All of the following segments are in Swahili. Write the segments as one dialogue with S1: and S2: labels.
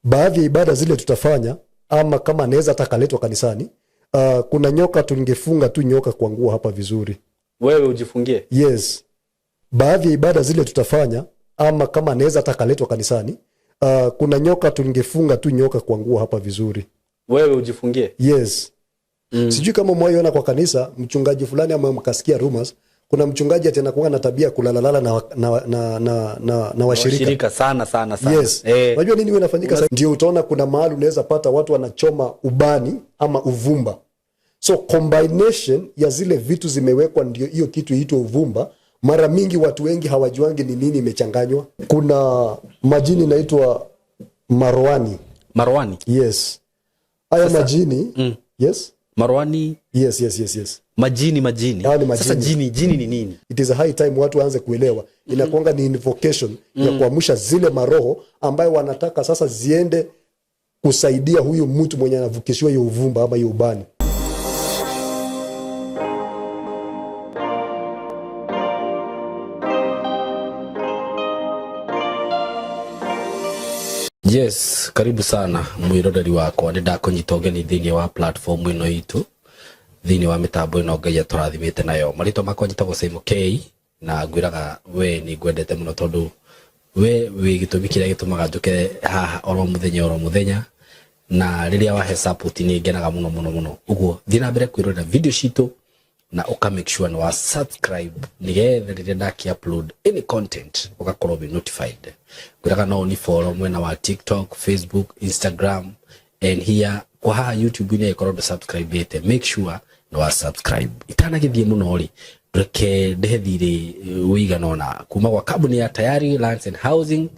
S1: Baadhi ya ibada zile tutafanya, ama kama anaweza hata akaletwa kanisani, kuna nyoka tungefunga tu nyoka kwa nguo hapa vizuri.
S2: Wewe ujifungie.
S1: Yes, baadhi ya ibada zile tutafanya, ama kama anaweza hata akaletwa kanisani, kuna nyoka tungefunga tu nyoka kwa nguo hapa vizuri.
S2: Wewe ujifungie.
S1: Yes. Sijui kama umewaiona kwa kanisa mchungaji fulani ama mkasikia rumors, kuna mchungaji ati anakuwa na tabia kulalalala na washirika.
S2: Washirika sana sana sana.
S1: Yes. Unajua nini huwa inafanyika sasa? Ndio utaona kuna mahali unaweza pata watu wanachoma ubani ama uvumba. So combination ya zile vitu zimewekwa ndio hiyo kitu iitwe uvumba. Mara mingi watu wengi hawajuangi ni nini imechanganywa. Kuna majini inaitwa marwani.
S2: Marwani.
S1: Yes. Haya majini. Yes.
S2: Marwani.
S1: Yes.
S2: Majini majini.
S1: Hawa ni majini.
S2: Sasa jini ni nini?
S1: It is a high time watu waanze kuelewa. Inakuanga ni invocation ya kuamsha zile maroho ambayo wanataka sasa ziende kusaidia huyu mtu mwenye anavukishiwa hiyo uvumba ama hiyo ubani.
S2: Yes, karibu sana mwiroreri wakwa. Nĩ ndakũnyita ũgeni thĩinĩ wa platform ĩno itũ, thĩinĩ wa mĩtambo ĩno Ngai atũrathimĩte nayo. Marĩtwa makwa njĩtagwo Simon K, na ngwĩraga we nĩ ngwendete mũno tondũ we wĩ gĩtũmi kĩrĩa gĩtũmaga njũke haha oro mũthenya oro mũthenya, na rĩrĩa wahe support nĩ ngenaga mũno mũno mũno. Ũguo thiĩ na mbere kwĩrorera video citũ na uka make sure ni wa subscribe nigetha rĩrĩa ndaki upload any content ugakorwo be notified. Ngwĩraga no ni follow mwena wa TikTok, Facebook, Instagram and here kwa haha YouTube inĩ ĩkorwo ndũ subscribe ĩte, make sure ni wa subscribe. Itanagĩthiĩ mũno rĩ, reke ndĩhe thirĩ ũigana ũna kuma gwa kambuni ya Tayari Lands and Housing.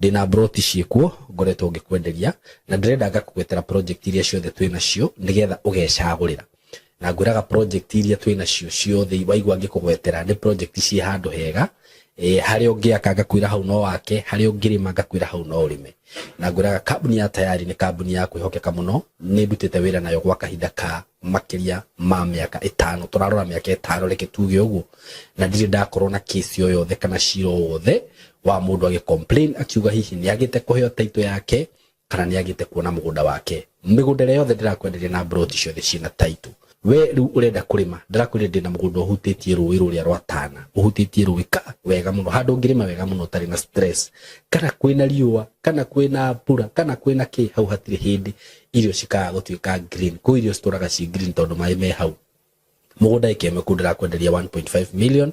S2: Ndĩna broti ciĩkuo ngoretwo ngĩkwenderia, na ndĩrenda ngakũgwetera project iria ciothe twĩ nacio nĩgetha ũgecagũrĩra. Na ngwĩraga project iria twĩ nacio ciothe waigua ngĩkũgwetera nĩ project ciĩ handũ hega, harĩa ũngĩaka ngakwĩra hau no wake, harĩa ũngĩrĩma ngakwĩra hau no ũrĩme. Na ngwĩraga kambuni ya Tayari nĩ kambuni ya kwĩhokeka mũno, nĩ ndutĩte wĩra nayo gwa kahinda ka makĩria ma mĩaka 5, tũrarora mĩaka 5 reke tuge ũguo, na ndirĩ ndakorwo na case o yothe kana cira o wothe wa mũndũ agĩ complain akiuga hihi nĩ agĩte kũheo title yake kana nĩ agĩte kuona mũgũnda wake. Mĩgũnda ĩrĩa yothe ndĩrakwenderia na broti ciothe ciĩna title. We rĩu ũrenda kũrĩma, ndĩrakwĩrire ndĩna mũgũnda ũhutĩtie rũĩ rũrĩa rwa Tana, ũhutĩtie rũĩ ka wega mũno, handũ ũngĩrĩma wega mũno ũtarĩ na stress, kana kwĩna riũa, kana kwĩna mbura, kana kwĩna kĩ, hau hatirĩ hĩndĩ irio cikaga gũtuĩka green. Kũu irio citũraga ci green tondũ maĩ me hau. Mũgũnda ĩkeme kũu ndĩrakwenderia 1.5 million,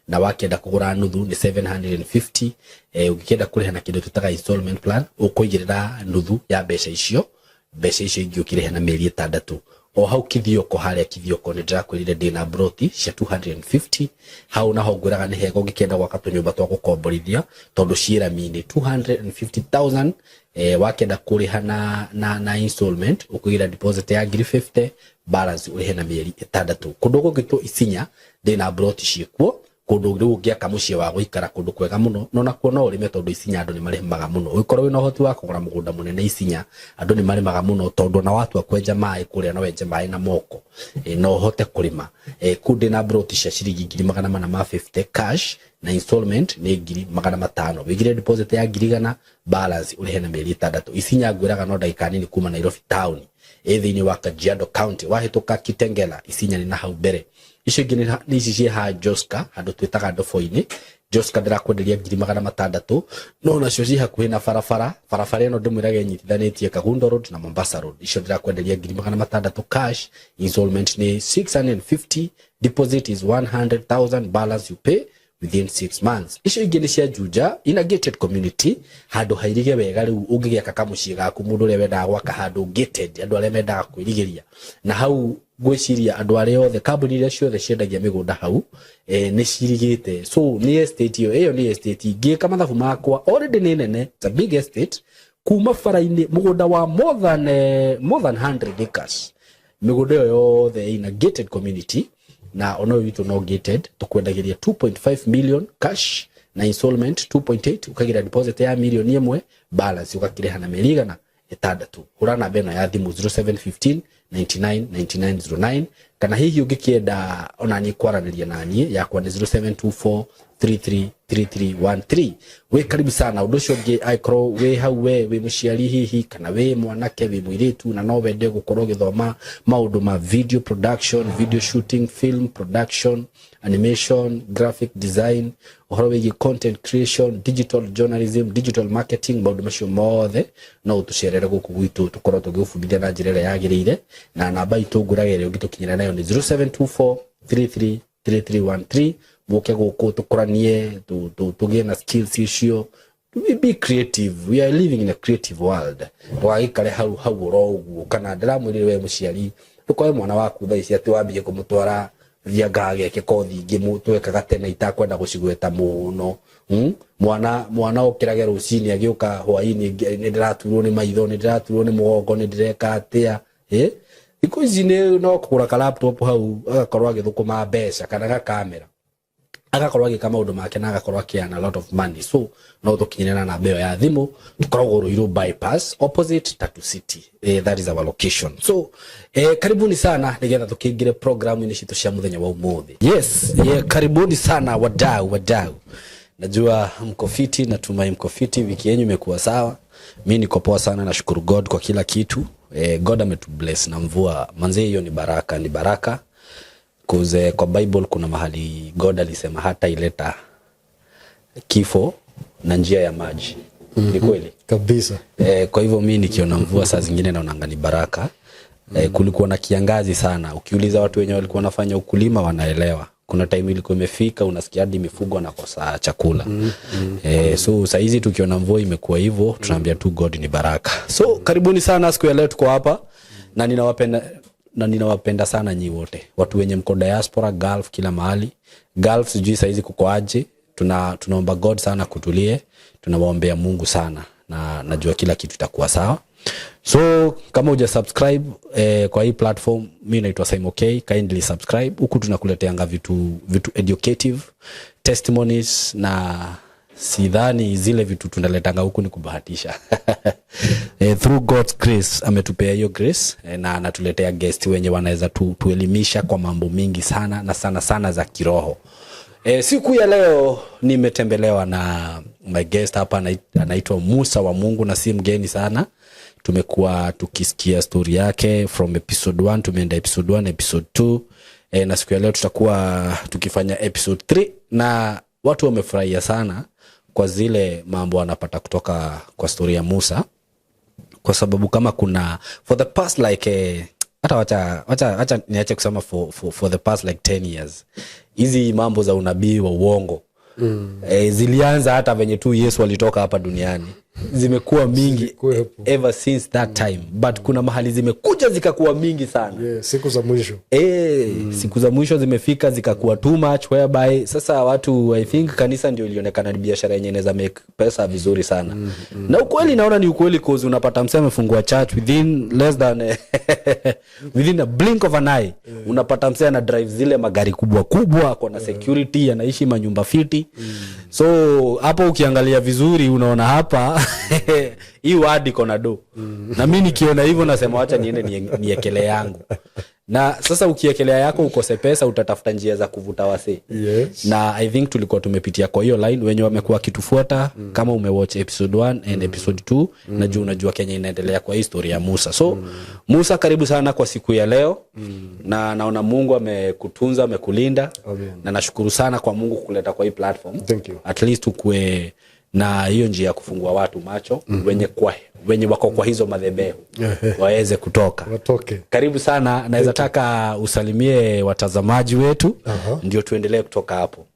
S2: na wakĩenda kũgũra nuthu nĩ 750. Ũngĩkĩenda kũrĩha na kĩndũ twĩtaga installment plan, ũkũigĩrĩra nuthu ya mbeca icio, mbeca icio ingĩ ũkĩrĩha na mĩeri 6. O hau Kithioko, harĩa Kithioko nĩ ndĩrakwĩrire ndĩna broti cia 250. Hau naho ngwĩraga nĩ hega ũngĩkĩenda gwaka tũnyũmba twa gũkomborithia tondũ ciĩ rami-inĩ 250,000. Wakĩenda kũrĩha na installment ũkũigĩra deposit ya ngiri 50, balance ũrĩhe na mĩeri 6. Kũndũ gũgĩtwo Isinya ndĩna broti ciĩkuo, kũndũ rĩu ũngĩaka mũciĩ wa gũikara kũndũ kwega mũno, no nakuo no ũrĩme tondũ Isinya andũ nĩ marĩmaga mũno. Ũngĩkorwo wĩna ũhoti wa kũgũra mũgũnda mũnene Isinya, andũ nĩ marĩmaga mũno tondũ ona watua kwenja maĩ kũrĩa no wenje maĩ na moko, no ũhote kũrĩma. Kũu ndĩna broti cia ciringi ngiri magana mana ma 50 cash, na installment nĩ ngiri magana matano. Wĩigire deposit ya ngiri igana, balance ũrĩhe na mĩeri 6. Isinya ngwĩraga no ndagĩka nini kuma Nairobi town, ĩ thĩinĩ wa Kajiado County, wahĩtũka Kitengela, Isinya nĩ na hau mbere. Icio ingĩ nĩ ici ciĩ ha Joska, handũ twĩtaga Ndobo-inĩ. Joska ndĩrakwenderia ngiri magana matandatũ, no nacio ciĩ hakuhĩ na barabara. Barabara ĩno ndĩmwĩraga ĩnyitithanĩtie Kagundo Road na Mombasa Road. Icio ndĩrakwenderia ngiri magana matandatũ cash, installment nĩ 650, deposit is 100,000, balance you pay within 6 months. Icio ingĩ nĩ cia Juja, in a gated community, handũ hairige wega rĩu ũngĩgĩaka kamũciĩ gaku, mũndũ ũrĩa wendaga gwaka handũ gated, andũ arĩa mendaga kwĩrigĩria. Na hau ngwĩciria andũ arĩa othe, kambuni iria ciothe ciendagia mĩgũnda hau, nĩ cirigĩte. So nĩ estate ĩyo, ĩyo nĩ estate ngĩka mathabu makwa already nĩ nene, it's a big estate, kuma bara-inĩ mũgũnda wa more than 100 acres. Mĩgũnda ĩyo yothe ina gated community, na ona ũyũ witũ no gated, tũkwendagĩria 2.5 million cash na installment 2.8, ũkagĩra deposit ya milioni 1, balance ũgakĩrĩha na mĩeri igana 6. Hũra namba ĩno ya thimũ 0715 99 99 09, kana hihi ũngĩkĩenda ona niĩ kwaranĩria naniĩ, yakwa nĩ 0724 333313. Wĩ karibu sana. Ũndũ ũcio ũngĩ, angĩkorwo wĩ hau we wĩ mũciari hihi, kana wĩ mwanake, wĩ mũirĩtu, na no wende gũkorwo ũgĩthoma maũndũ ma video production, video shooting, film production, animation, graphic design, ũhoro wĩgiĩ content creation, digital journalism, digital marketing, maũndũ macio mothe, no ũtũcerere gũkũ gwitũ tũkorwo tũgĩgũbundithia na njĩra ĩrĩa yagĩrĩire. Na namba itũ ngũraga ĩrĩa ũngĩtũkinyĩra nayo nĩ 0724 33 3313. Mũke gũkũ tũkũranie, tũgĩe na skills icio. We be creative. We are living in a creative world. Ndũgagĩikare hau hau oro ũguo. Kana ndĩramwĩrire we mũciari, ndũkoe mwana waku thaa ici atĩ wambie kũmũtwara thianga ageke kothi ingĩ twekaga tene itakwenda gũcigweta mũno. Mwana okĩrage rũcinĩ agĩũka hwainĩ, nĩ ndĩraturwo nĩ maitho, nĩ ndĩraturwo nĩ mũgongo, nĩ ndĩreka atĩa. Eh? Thikũ ici nĩ no kũgũra ka laptop hau, agakorwo agĩthũkũma mbeca, kana gakamera, agakorwo agĩka maũndũ make na agakorwo akĩearn a lot of money. So no tũkinyĩre na namba ĩyo ya thimũ. Tũkoragwo Ruiru Bypass, opposite Tatu City. That is our location. So karibuni sana nigetha tũkĩingĩre programu-inĩ citũ cia mũthenya wa ũmũthĩ. Yes, yeah, karibuni sana wadau. Wadau, najua mko fiti, natumai mko fiti, wiki yenyu imekuwa sawa. Mi niko poa sana, nashukuru God kwa kila kitu. God ametubless na mvua manze, hiyo ni baraka, ni baraka. 'Cause kwa Bible kuna mahali God alisema hata ileta kifo na njia ya maji. Ni kweli?
S1: Kabisa.
S2: Kwa hivyo mi nikiona mvua saa zingine naonanga ni baraka. Kulikuwa na kiangazi sana. Ukiuliza watu wenye walikuwa wanafanya ukulima wanaelewa. Kuna time ilikuwa imefika unasikia hadi mifugo wanakosa chakula. So sahizi tukiona mvua imekuwa hivyo, tunaambia tu God ni baraka. So karibuni sana. Siku ya leo tuko hapa na ninawapenda sana nyi wote, watu wenye mko diaspora, Gulf, kila mahali. Gulf sijui saizi kuko aje. Tunaomba God sana kutulie, tunawaombea Mungu sana na najua kila kitu itakuwa sawa. So kama uja subscribe kwa hii platform, mi naitwa Simon K, kindly subscribe. Huku tunakuleteanga vitu educative, testimonies, na sidhani zile vitu tunaletanga huku ni kubahatisha. Through God's grace, ametupea hiyo grace, na anatuletea guest wenye wanaweza tuelimisha kwa mambo mingi sana na sana sana za kiroho. Siku ya leo nimetembelewa na my guest hapa, anaitwa Musa wa Mungu na si mgeni sana. Tumekuwa tukisikia story yake from episode 1, tumeenda episode 1, episode 2, na siku ya leo tutakuwa tukifanya episode 3, na watu wamefurahia sana kwa zile mambo wanapata kutoka kwa story ya Musa, kwa sababu kama kuna for the past like hata wacha niache kusema for the past like 10 years, hizi mambo za unabii wa uongo zilianza hata venye tu Yesu alitoka hapa duniani. Zimekuwa mingi
S1: Zilikuwepo.
S2: Ever since that time, but kuna mahali zimekuja zikakuwa mingi sana.
S1: Yeah, siku za mwisho.
S2: Siku za mwisho zimefika zikakuwa too much, whereby sasa watu, I think kanisa ndio ilionekana ni biashara yenye inaweza make pesa vizuri sana. Na ukweli naona ni ukweli, cause unapata msee amefungua church, within less than within a blink of an eye, unapata msee ana drive zile magari kubwa kubwa, ako na security, anaishi manyumba fiti. So hapo ukiangalia vizuri unaona hapa hii ward iko na do. Na mi nikiona hivyo nasema wacha niende niekele yangu. Na sasa ukiekelea yako ukose pesa, utatafuta njia za kuvuta wasee. Na I think tulikuwa tumepitia kwa hiyo line. Wenye wamekuwa wakitufuata, kama umewatch episode 1 and episode 2, najua unajua Kenya inaendelea kwa hii story ya Musa. So Musa, karibu sana kwa siku ya leo. Na naona Mungu amekutunza, amekulinda.
S1: Amen.
S2: Na nashukuru sana kwa Mungu kukuleta kwa hii platform.
S1: Thank you.
S2: At least ukue na hiyo njia ya kufungua watu macho, wenye wako kwa hizo madhebehu waweze kutoka.
S1: Watoke.
S2: Karibu sana. Naweza taka usalimie watazamaji wetu, ndio tuendelee kutoka hapo.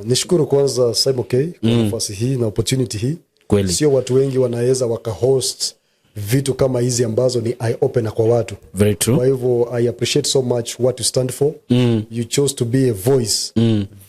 S1: Nishukuru kwanza Simon K kwa nafasi hii na opportunity hii.
S2: Kweli.
S1: Sio watu wengi wanaweza wakahost vitu kama hizi ambazo ni eye opener kwa watu.
S2: Very true.
S1: Kwa hivyo I appreciate so much what you stand for. You chose to be a voice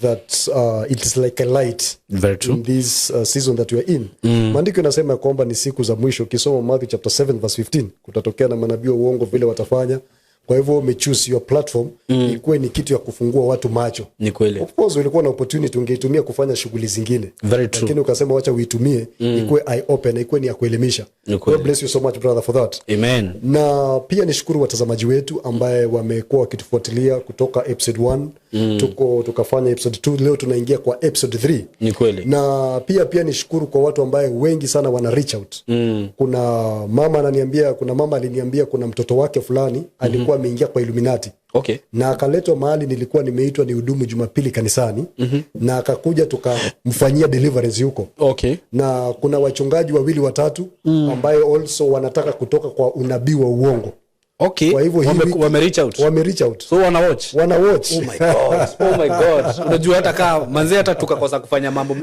S1: that it is like a light
S2: Very true.
S1: in this season that we are in. Maandiko inasema ya kwamba ni siku za mwisho. Ukisoma Matthew chapter 7 verse 15, kutatokea na manabii wa uongo vile watafanya. Kwa hivyo umechoose your platform ikuwe ni kitu ya kufungua watu macho.
S2: Ni kweli.
S1: Of course ulikuwa na opportunity, ungeitumia kufanya shughuli zingine.
S2: Very true.
S1: Lakini ukasema wacha uitumie ikuwe eye open, ikuwe ni ya kuelimisha.
S2: Ni kweli.
S1: God bless you so much, brother, for that.
S2: Amen.
S1: Na pia nishukuru watazamaji wetu ambaye wamekuwa wakitufuatilia kutoka episode 1, tuko tukafanya episode 2, leo tunaingia kwa episode 3.
S2: Ni kweli.
S1: Na pia nishukuru kwa watu ambaye wengi sana wana reach out. Kuna mama ananiambia, kuna mama aliniambia kuna mtoto wake fulani alikuwa ameingia kwa Illuminati na akaletwa mahali nilikuwa nimeitwa ni hudumu Jumapili kanisani, na akakuja tukamfanyia deliverance huko. Na kuna wachungaji wawili watatu ambayo also wanataka kutoka kwa unabii wa uongo. Kwa hivyo hii
S2: Wame reach out.
S1: Wame reach out.
S2: So wana watch.
S1: Wana watch.
S2: Oh my God. Oh my God. Unajua hata kaa manze hata tukakosa kufanya mambo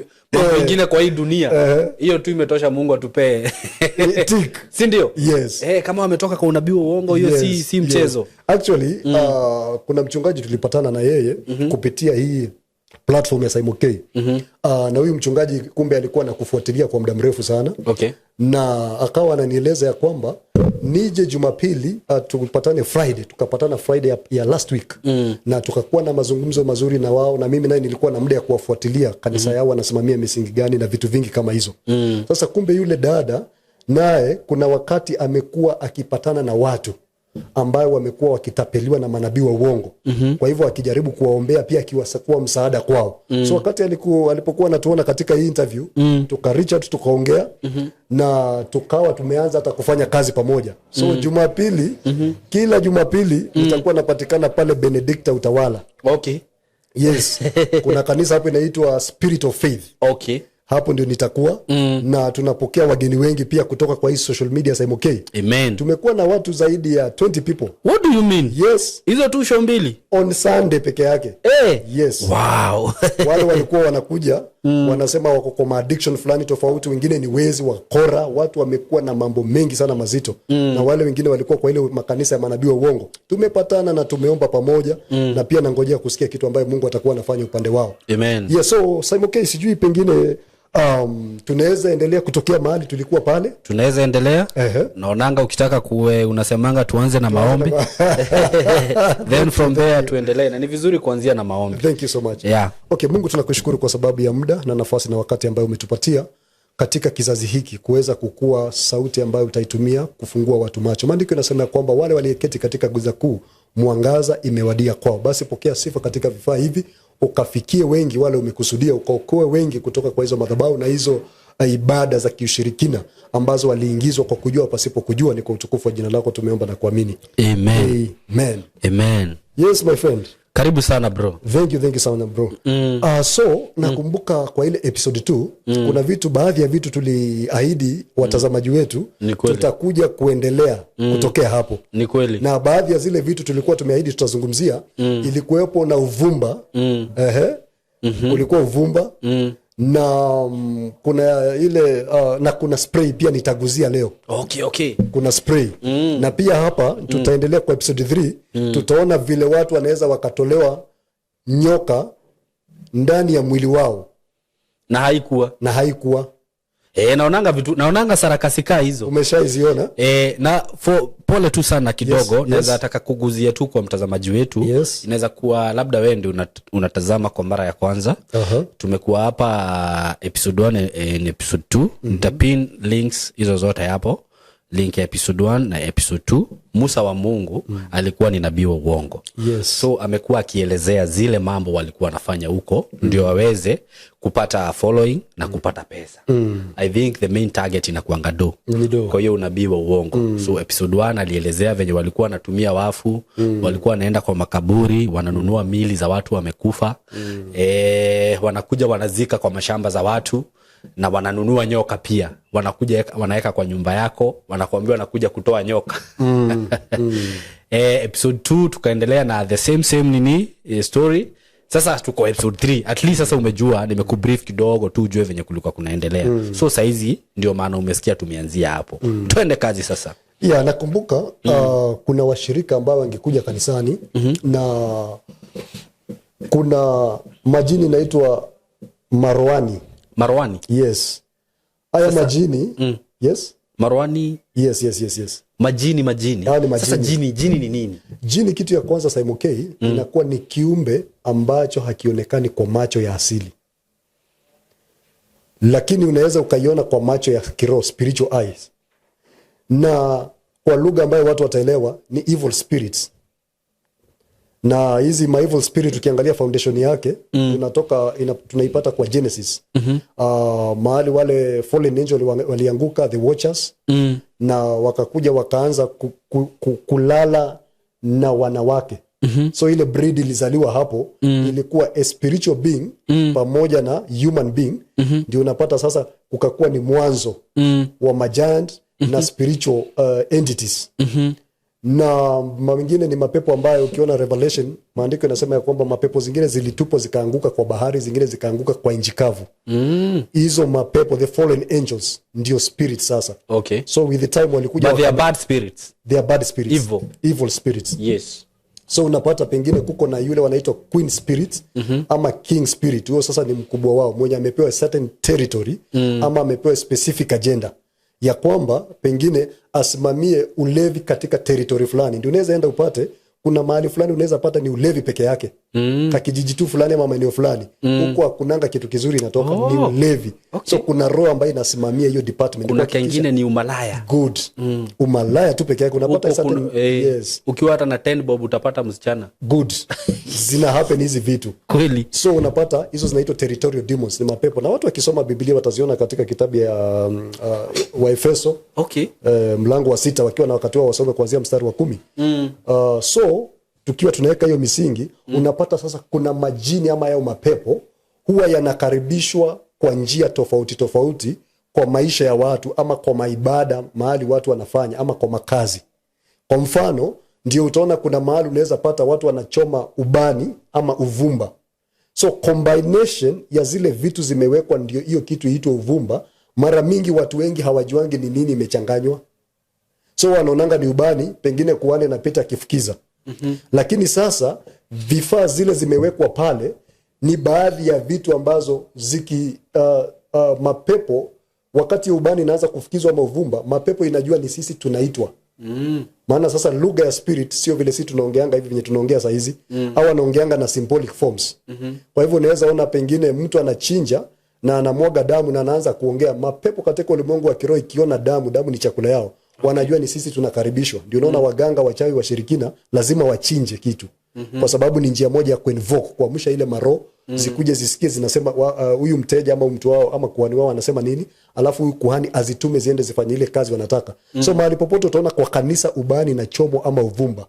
S2: mengine kwa hii dunia, hiyo tu imetosha Mungu atupee.
S1: Tick.
S2: Si ndio?
S1: Yes.
S2: Kama wametoka kwa unabii wa uongo, hiyo si mchezo.
S1: Yes. Actually, kuna mchungaji tulipatana na yeye kupitia hii platform ya Simon K. Na huyu mchungaji kumbe alikuwa anakufuatilia kwa muda mrefu sana. Na akawa ananieleza ya kwamba nije Jumapili, tupatane Friday. Tukapatana Friday ya last week. Na tukakuwa na mazungumzo mazuri na wao, na mimi naye nilikuwa na muda ya kuwafuatilia kanisa yao wanasimamia misingi gani na vitu vingi kama hizo. Sasa kumbe yule dada naye kuna wakati amekuwa akipatana na watu ambayo wamekuwa wakitapeliwa na manabii wa uongo. Kwa hivyo akijaribu kuwaombea pia akiwa msaada kwao. So wakati alipokuwa anatuona katika hii interview, tuka reach out, tukaongea, na tukawa tumeanza hata kufanya kazi pamoja. So Jumapili, kila Jumapili nitakuwa napatikana pale Benedicta Utawala. Yes. Kuna kanisa hapo inaitwa Spirit of Faith. Hapo ndio nitakuwa, na tunapokea wageni wengi pia kutoka kwa hii social media Simon K.
S2: Amen.
S1: Tumekuwa na watu zaidi ya 20 people.
S2: What do you mean?
S1: Yes.
S2: Hizo tu show mbili?
S1: On Sunday peke yake. Yes.
S2: Wow.
S1: Wale walikuwa wanakuja, wanasema wako kwa addiction fulani tofauti, wengine ni wezi, wakora, watu wamekuwa na mambo mengi sana mazito. Na wale wengine walikuwa kwa ile makanisa ya manabii wa uongo. Tumepatana na tumeomba pamoja, na pia nangojea kusikia kitu ambayo Mungu atakuwa anafanya upande wao.
S2: Amen.
S1: Yeah, so Simon K, sijui pengine tunaweza endelea kutokea mahali tulikuwa pale.
S2: Tunaweza endelea. Naonanga ukitaka kuwe unasemanga tuanze na maombi. Then from there tuendelee, na ni vizuri kuanzia na maombi.
S1: Thank you so much. Okay, Mungu tunakushukuru kwa sababu ya muda na nafasi na wakati ambayo umetupatia katika kizazi hiki kuweza kukua sauti ambayo utaitumia kufungua watu macho. Maandiko yanasema kwamba wale walioketi katika giza kuu mwangaza imewadia kwao. Basi pokea sifa katika vifaa hivi, ukafikie wengi wale umekusudia, ukaokoe wengi kutoka kwa hizo madhabahu na hizo ibada za kiushirikina ambazo waliingizwa kwa kujua pasipo kujua. Ni kwa utukufu wa jina lako tumeomba na kuamini.
S2: Amen.
S1: Amen.
S2: Amen.
S1: Yes, my friend.
S2: Karibu sana bro.
S1: Thank you, thank you sana bro. So nakumbuka kwa ile episode 2, kuna baadhi ya vitu tuliahidi watazamaji wetu
S2: Ni kweli.
S1: tutakuja kuendelea kutokea hapo.
S2: Ni kweli.
S1: Na baadhi ya zile vitu tulikuwa tumeahidi tutazungumzia, ilikuwepo na uvumba. Kulikuwa uvumba. Na kuna ile, na kuna spray pia nitaguzia leo. Kuna spray. Na pia hapa tutaendelea kwa episode 3, tutaona vile watu wanaweza wakatolewa nyoka ndani ya mwili wao.
S2: Na haikuwa.
S1: Na haikuwa.
S2: Naonanga vitu, naonanga sarakasi kaa hizo.
S1: Umeshaiziona?
S2: Na pole tu sana kidogo, naweza taka kuguzia tu kwa mtazamaji wetu. Inaweza kuwa labda wewe ndio unatazama kwa mara ya kwanza. Tumekuwa hapa episode 1 na episode 2. Nitapin links hizo zote hapo. Link ya episode 1 na episode 2. Musa wa Mungu alikuwa ni nabii wa uongo. So amekuwa akielezea zile mambo walikuwa wanafanya huko ndio waweze kupata following na kupata pesa. I think the main target inakuanga do.
S1: Ni do.
S2: Kwa hiyo unabii wa uongo. So episode 1 alielezea venye walikuwa wanatumia wafu, walikuwa wanaenda kwa makaburi, wananunua mili za watu wamekufa. Wanakuja wanazika kwa mashamba za watu. Na wananunua nyoka pia. Wanakuja wanaweka kwa nyumba yako, wanakuambia wanakuja kutoa nyoka. Episode 2 tukaendelea na the same nini story. Sasa tuko episode 3. At least sasa umejua, nimekubrief kidogo tu ujue venye kulikuwa kunaendelea. So saizi ndio maana umesikia tumeanzia hapo. Twende kazi sasa.
S1: Yeah, nakumbuka, kuna washirika ambao wangekuja kanisani, na kuna majini inaitwa maroani.
S2: Maroani?
S1: Yes. Haya
S2: Sasa,
S1: majini, yes.
S2: Marwani.
S1: Yes.
S2: Majini, majini.
S1: Hao ni majini.
S2: Sasa jini, jini ni nini?
S1: Jini, kitu ya kwanza, Simon K, inakuwa ni kiumbe ambacho hakionekani kwa macho ya asili, lakini unaweza ukaiona kwa macho ya kiroho, spiritual eyes, na kwa lugha ambayo watu wataelewa ni evil spirits. Na hizi ma evil spirit, ukiangalia foundation yake tunaipata kwa Genesis, mahali wale fallen angel walianguka, the watchers, na wakakuja wakaanza kulala na wanawake. So ile breed ilizaliwa hapo, ilikuwa a spiritual being pamoja na human being. Ndio unapata sasa kukakuwa ni mwanzo wa magiant na spiritual entities. Na mengine ni mapepo ambayo ukiona Revelation, maandiko inasema ya kwamba mapepo zingine zilitupwa zikaanguka kwa bahari, zingine zikaanguka kwa nchi kavu. Hizo mapepo, the fallen angels, ndio spirit sasa. So with the time walikuja
S2: But they are bad spirits.
S1: They are bad spirits.
S2: Evil.
S1: Evil spirits. So unapata pengine kuko na yule wanaitwa queen spirit ama king spirit. Huyo sasa ni mkubwa wao mwenye amepewa certain territory ama amepewa specific agenda ya kwamba pengine asimamie ulevi katika territory fulani. Ndio unaweza enda upate kuna mahali fulani unaweza pata ni ulevi peke yake, kakijiji tu fulani ama maeneo fulani huko hakunanga kitu kizuri inatoka. Ni ulevi. So kuna roho ambayo inasimamia hiyo department
S2: Kuna
S1: Kuhakikisha-
S2: kengine ni umalaya.
S1: Good. Umalaya tu peke yake unapata
S2: Huko
S1: certain, yes.
S2: Ukiwa hata na 10 bob utapata msichana.
S1: Good. Zina happen hizi vitu. So unapata hizo zinaitwa territorial demons, ni mapepo, na watu wakisoma Biblia wataziona katika kitabu ya Waefeso, mlango wa 6, wakiwa na wakati wao wasome kuanzia mstari wa 10. So tukiwa tunaweka hiyo misingi, unapata sasa kuna majini ama yao mapepo huwa yanakaribishwa kwa njia tofauti tofauti kwa maisha ya watu ama kwa maibada mahali watu wanafanya ama kwa makazi. Kwa mfano, ndio utaona kuna mahali unaweza pata watu wanachoma ubani ama uvumba. So combination ya zile vitu zimewekwa ndio hiyo kitu iitwe uvumba. Mara mingi watu wengi hawajuangi ni nini imechanganywa, so wanaonanga ni ubani, pengine kuhani anapita akifukiza. Lakini sasa vifaa zile zimewekwa pale ni baadhi ya vitu ambazo ziki mapepo, wakati ubani inaanza kufukizwa ama uvumba, mapepo inajua ni sisi tunaitwa. Maana sasa lugha ya spirit sio vile sisi tunaongeanga hivi venye tunaongea saa hizi, au anaongeanga na symbolic forms. Kwa hivyo unaweza ona pengine mtu anachinja na anamwaga damu na anaanza kuongea. Mapepo katika ulimwengu wa kiroho ikiona damu, damu ni chakula yao, wanajua ni sisi tunakaribishwa. Ndio unaona waganga, wachawi, washirikina lazima wachinje kitu, kwa sababu ni njia moja ya kuinvoke, kuamsha ile maroho zikuje zisikie zinasema huyu mteja ama mtu wao ama kuhani wao anasema nini, alafu huyu kuhani azitume ziende zifanye ile kazi wanataka. So mahali popote utaona kwa kanisa ubani na chomo ama uvumba,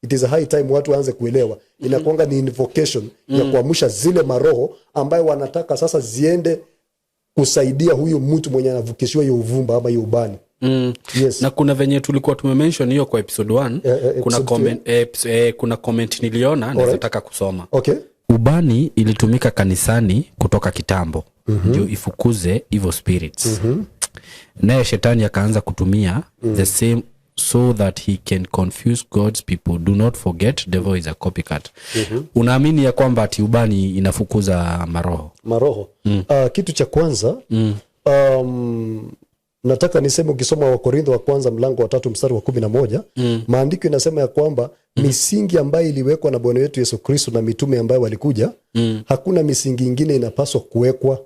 S1: it is a high time watu waanze kuelewa inakuanga ni invocation ya kuamsha zile maroho ambayo wanataka sasa ziende kusaidia huyu mtu mwenye anavukishiwa hiyo uvumba ama hiyo ubani. Yes.
S2: Na kuna venye tulikuwa tumemention hiyo kwa episode 1.
S1: Episode
S2: Kuna comment niliona naweza taka kusoma. Ubani ilitumika kanisani kutoka kitambo ndio ifukuze evil spirits. Naye shetani akaanza kutumia the same so that he can confuse God's people. Do not forget, devil is a copycat. Unaamini ya kwamba ati ubani inafukuza maroho?
S1: Maroho. Kitu cha kwanza, nataka niseme, ukisoma Wakorintho wa kwanza mlango wa 3 mstari wa 11, maandiko inasema ya kwamba misingi ambayo iliwekwa na Bwana wetu Yesu Kristo na mitume ambayo walikuja, hakuna misingi ingine inapaswa kuwekwa.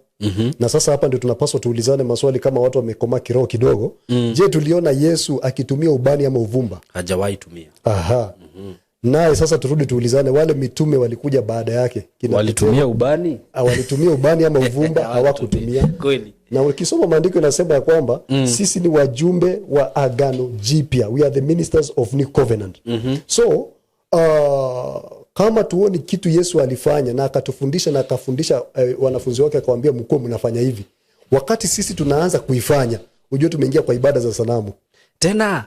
S1: Na sasa hapa ndio tunapaswa tuulizane maswali kama watu wamekomaa kiroho kidogo. Je, tuliona Yesu akitumia ubani ama uvumba?
S2: Hajawahi tumia.
S1: Aha. Naye sasa turudi tuulizane, wale mitume walikuja baada yake kina
S2: Walitumia ubani?
S1: Ah, walitumia ubani ama uvumba? Hawakutumia. Na ukisoma maandiko inasema ya kwamba sisi ni wajumbe wa agano jipya, we are the ministers of new covenant. So kama tuoni kitu Yesu alifanya na akatufundisha na akafundisha wanafunzi wake, akawambia mkuwe mnafanya hivi, wakati sisi tunaanza kuifanya, ujue tumeingia kwa ibada za sanamu.
S2: Tena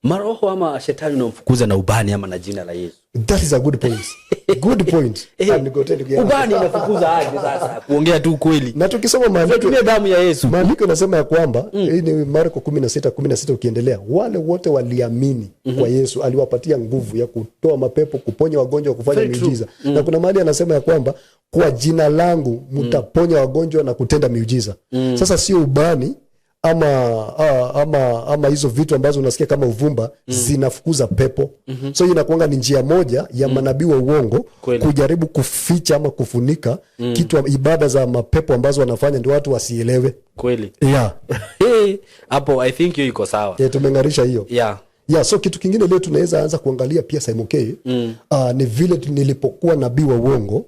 S2: maroho ama shetani unamfukuza na ubani ama na jina la Yesu?
S1: That is a good point, good point. Ah, nigotee ndugu yangu.
S2: Ubani inafukuza aje sasa, kuongea tu ukweli?
S1: Na tukisoma maandiko,
S2: Tumia damu ya Yesu.
S1: Maandiko inasema ya kwamba, hii ni Marko 16:16 ukiendelea, wale wote waliamini kwa Yesu aliwapatia nguvu ya kutoa mapepo, kuponya wagonjwa, kufanya
S2: Very true.
S1: miujiza. Na kuna mahali anasema ya kwamba kwa jina langu mtaponya wagonjwa na kutenda miujiza. Sasa sio ubani ama hizo vitu ambazo unasikia kama uvumba zinafukuza pepo. So hiyo inakuanga ni njia moja ya manabii wa uongo kujaribu kuficha ama kufunika kitu, ibada za mapepo ambazo wanafanya, ndio watu wasielewe. Yeah.
S2: Hapo I think hiyo iko sawa.
S1: Yeah, tumeng'arisha hiyo. Yeah, so kitu kingine leo tunaweza anza kuangalia pia, Simon K, ni vile nilipokuwa nabii wa uongo,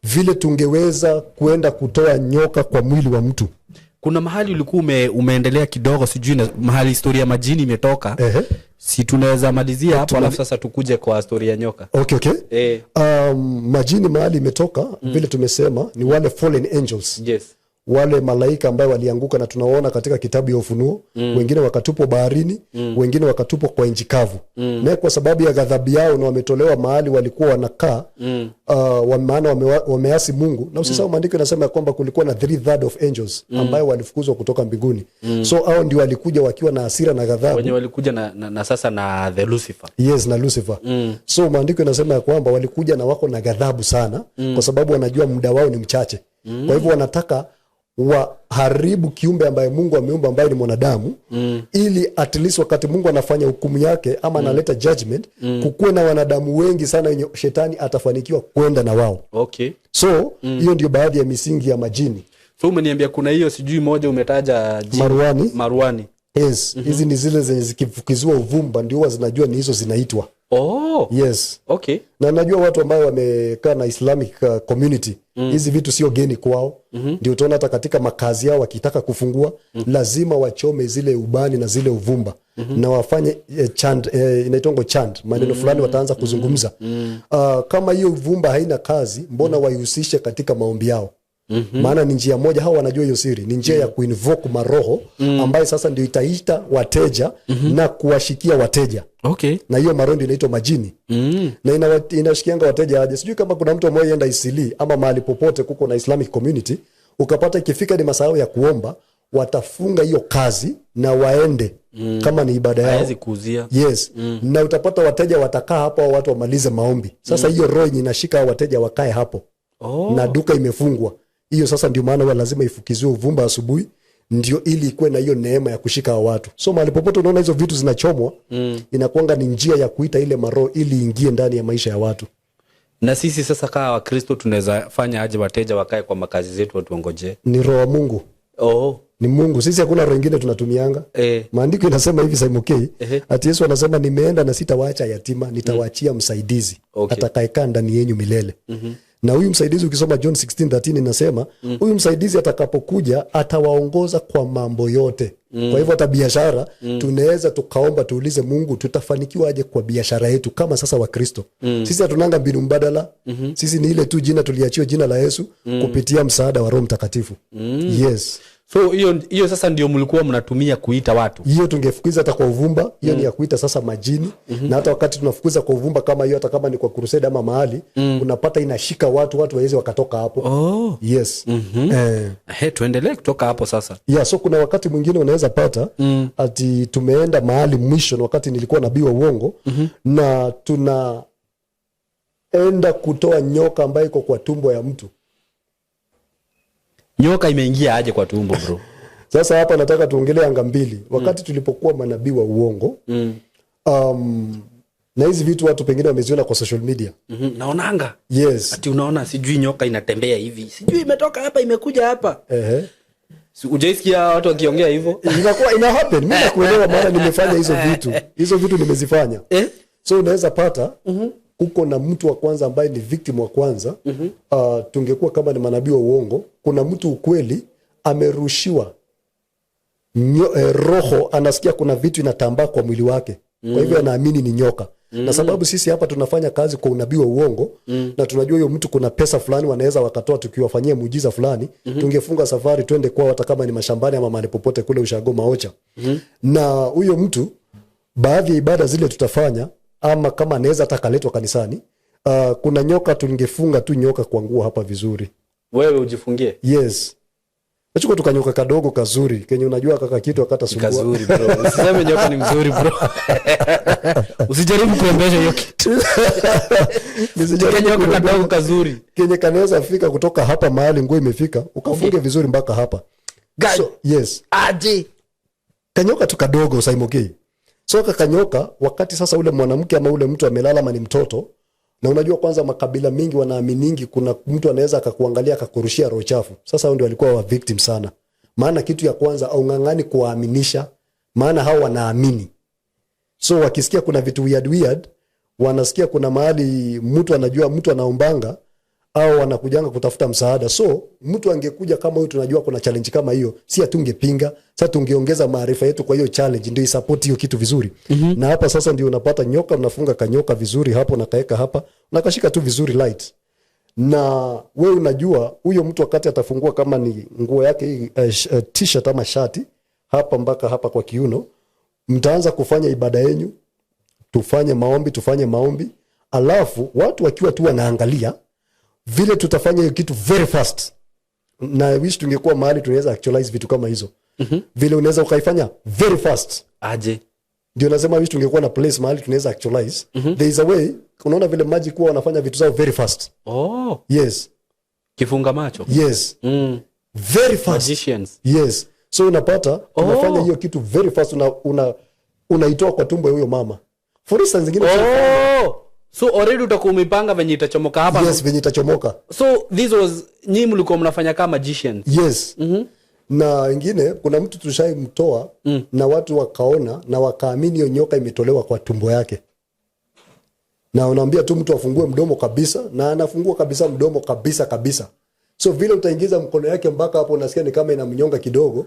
S1: vile tungeweza kuenda kutoa nyoka kwa mwili wa mtu.
S2: Kuna mahali ulikuwa umeendelea kidogo, sijui mahali historia ya majini imetoka. Si tunaweza malizia hapo, alafu sasa tukuje kwa story ya nyoka?
S1: Okay. Majini mahali imetoka, vile tumesema, ni wale fallen angels, wale malaika ambayo walianguka na tunawaona katika kitabu ya Ufunuo. Wengine wakatupwa baharini, wengine wakatupwa kwa nchi kavu. Na kwa sababu ya ghadhabu yao na wametolewa mahali walikuwa wanakaa, maana wameasi Mungu. Na usisahau maandiko inasema ya kwamba kulikuwa na 3/3 of angels ambayo walifukuzwa kutoka mbinguni. So hao ndio walikuja wakiwa na hasira na ghadhabu.
S2: Wenye walikuja na sasa na the Lucifer.
S1: Yes, na Lucifer. So maandiko inasema ya kwamba walikuja na wako na ghadhabu sana, kwa sababu wanajua muda wao ni mchache. Kwa hivyo wanataka waharibu kiumbe ambaye Mungu ameumba, ambaye ni mwanadamu, ili at least wakati Mungu anafanya hukumu yake ama analeta judgment, kukuwe na wanadamu wengi sana wenye shetani atafanikiwa kwenda na wao. So hiyo ndio baadhi ya misingi ya majini.
S2: So umeniambia kuna hiyo sijui moja umetaja jini.
S1: Maruani.
S2: Maruani.
S1: Yes, hizi ni zile zenye zikifukiziwa uvumba ndio huwa zinajua ni hizo zinaitwa. Yes. Na najua watu ambao wamekaa na Islamic community, hizi vitu sio geni kwao. Ndio utaona hata katika makazi yao wakitaka kufungua, lazima wachome zile ubani na zile uvumba, na wafanye chant, inaitwango chant, maneno fulani wataanza kuzungumza. Kama hiyo uvumba haina kazi, mbona waihusishe katika maombi yao? Maana ni njia moja, hawa wanajua hiyo siri, ni njia ya kuinvoke maroho ambayo sasa ndio itaita wateja na kuwashikia wateja. Na hiyo maroho ndio inaitwa majini. Na inashikianga wateja aje? Sijui kama kuna mtu ambaye enda Eastleigh ama mahali popote kuko na Islamic community, ukapata ikifika ni masaa ya kuomba, watafunga hiyo kazi na waende kama ni ibada yao.
S2: Hawezi kuuzia.
S1: Yes. Na utapata wateja watakaa hapo au watu wamalize maombi. Sasa hiyo roho yenye inashika hao wateja wakae hapo. Na duka imefungwa. Hiyo sasa ndio maana huwa lazima ifukiziwe uvumba asubuhi, ndio ili ikuwe na hiyo neema ya kushika hao watu. So mahali popote unaona hizo vitu zinachomwa, inakuanga ni njia ya kuita ile maroho ili ingie ndani ya maisha ya watu.
S2: Na sisi sasa kama Wakristo tunaweza fanya aje wateja wakae kwa makazi zetu watuongojee?
S1: Ni roho wa Mungu. Ni Mungu. Sisi hakuna roho ingine tunatumianga. Maandiko inasema hivi, Simon K, ati Yesu anasema nimeenda na sitawaacha yatima, nitawaachia msaidizi atakayekaa ndani yenyu milele. Na huyu msaidizi ukisoma John 16:13 inasema huyu msaidizi atakapokuja atawaongoza kwa mambo yote. Kwa hivyo hata biashara, tunaweza tukaomba tuulize Mungu tutafanikiwa aje kwa biashara yetu kama sasa Wakristo. Sisi hatunanga mbinu mbadala. Sisi ni ile tu jina tuliachiwa, jina la Yesu, kupitia msaada wa Roho Mtakatifu. Yes.
S2: So hiyo sasa ndio mlikuwa mnatumia kuita watu.
S1: Hiyo tungefukiza hata kwa uvumba, hiyo ni ya kuita sasa majini. Na hata wakati tunafukuza kwa uvumba kama hiyo, hata kama ni kwa crusade ama mahali, unapata inashika watu, watu waweze wakatoka hapo. Yes.
S2: He, tuendelee kutoka hapo sasa.
S1: Yeah, so kuna wakati mwingine unaweza pata ati tumeenda mahali mission, wakati nilikuwa nabii wa uongo, na tunaenda kutoa nyoka ambayo iko kwa tumbo ya mtu.
S2: Nyoka imeingia aje kwa tumbo, bro?
S1: Sasa hapa nataka tuongelee anga mbili. Wakati tulipokuwa manabii wa uongo, na hizi vitu watu pengine wameziona kwa social media.
S2: Naonanga.
S1: Yes.
S2: Ati unaona sijui nyoka inatembea hivi. Sijui imetoka hapa imekuja hapa. Si hujaisikia watu wakiongea hivyo?
S1: Inakuwa ina happen. Mimi nakuelewa maana nimefanya hizo vitu. Hizo vitu nimezifanya. So unaweza pata kuko na mtu wa kwanza ambaye ni victim wa kwanza. Tungekuwa kama ni manabii wa uongo, kuna mtu ukweli amerushiwa roho, anasikia kuna vitu inatambaa kwa mwili wake. Kwa hivyo anaamini ni nyoka. Na sababu sisi hapa tunafanya kazi kwa unabii wa uongo, na tunajua huyo mtu kuna pesa fulani wanaweza wakatoa tukiwafanyia muujiza fulani, tungefunga safari twende kwao, hata kama ni mashambani ama mahali popote kule ushago maocha. Na huyo mtu baadhi ya ibada zile tutafanya, ama kama anaweza hata akaletwa kanisani, kuna nyoka tungefunga tu nyoka kwa nguo hapa vizuri.
S2: Wewe ujifungie?
S1: Yes. Nachukua tu kanyoka kadogo kazuri kenye unajua kaka kitu akatasumbua.
S2: Kazuri bro. Usiseme nyoka ni mzuri bro. Usijaribu kurembesha hiyo kitu.
S1: Nisijaribu
S2: Kanyoka
S1: kurembesha.
S2: kadogo kazuri.
S1: Kenye kanaweza fika kutoka hapa mahali nguo imefika, ukafunge vizuri mpaka hapa.
S2: Guy.
S1: So, yes.
S2: Aje.
S1: Kanyoka tu kadogo, Saimoki. So kakanyoka, wakati sasa ule mwanamke ama ule mtu amelala ama ni mtoto, na unajua kwanza makabila mingi wanaaminingi kuna mtu anaweza akakuangalia akakurushia roho chafu. Sasa hao ndio walikuwa wa victim sana, maana kitu ya kwanza aung'ang'ani kuwaaminisha, maana hao wanaamini. So wakisikia kuna vitu weird weird, wanasikia kuna mahali mtu anajua mtu anaombanga au wanakujanga kutafuta msaada. So mtu angekuja kama huyu, tunajua kuna challenge kama hiyo, si hatungepinga. Sasa tungeongeza maarifa yetu kwa hiyo challenge, ndio isupport hiyo kitu vizuri. Na hapa sasa ndio unapata nyoka, mnafunga kanyoka vizuri hapo, nakaeka hapa, nakashika tu vizuri light, na we unajua huyo mtu wakati atafungua kama ni nguo yake hii, t-shirt ama shati hapa mpaka hapa kwa kiuno, mtaanza kufanya ibada yenyu, tufanye maombi, tufanye maombi, alafu watu wakiwa tu wanaangalia vile tutafanya hiyo kitu very fast. Na I wish tungekuwa mahali tunaweza actualize vitu kama hizo, vile unaweza ukaifanya very fast.
S2: Aje?
S1: Ndio nasema wish tungekuwa na place mahali tunaweza actualize. There is a way, unaona vile magic huwa wanafanya vitu zao very fast.
S2: Oh.
S1: Yes.
S2: Kifunga macho.
S1: Yes. Very fast.
S2: Magicians.
S1: Yes, so unapata unafanya hiyo kitu very fast, unaitoa kwa tumbo ya huyo mama, for instance zingine.
S2: Oh. So already utakuwa umepanga venye itachomoka hapa.
S1: Yes, venye itachomoka.
S2: So this was, nyinyi mlikuwa mnafanya kama magicians?
S1: Yes. Na ingine, kuna mtu tushaimtoa, na watu wakaona na wakaamini hiyo nyoka imetolewa kwa tumbo yake, na unaambia tu mtu afungue mdomo kabisa, na anafungua kabisa mdomo kabisa kabisa. So vile utaingiza mkono yake mpaka hapo, unasikia ni kama inamnyonga kidogo,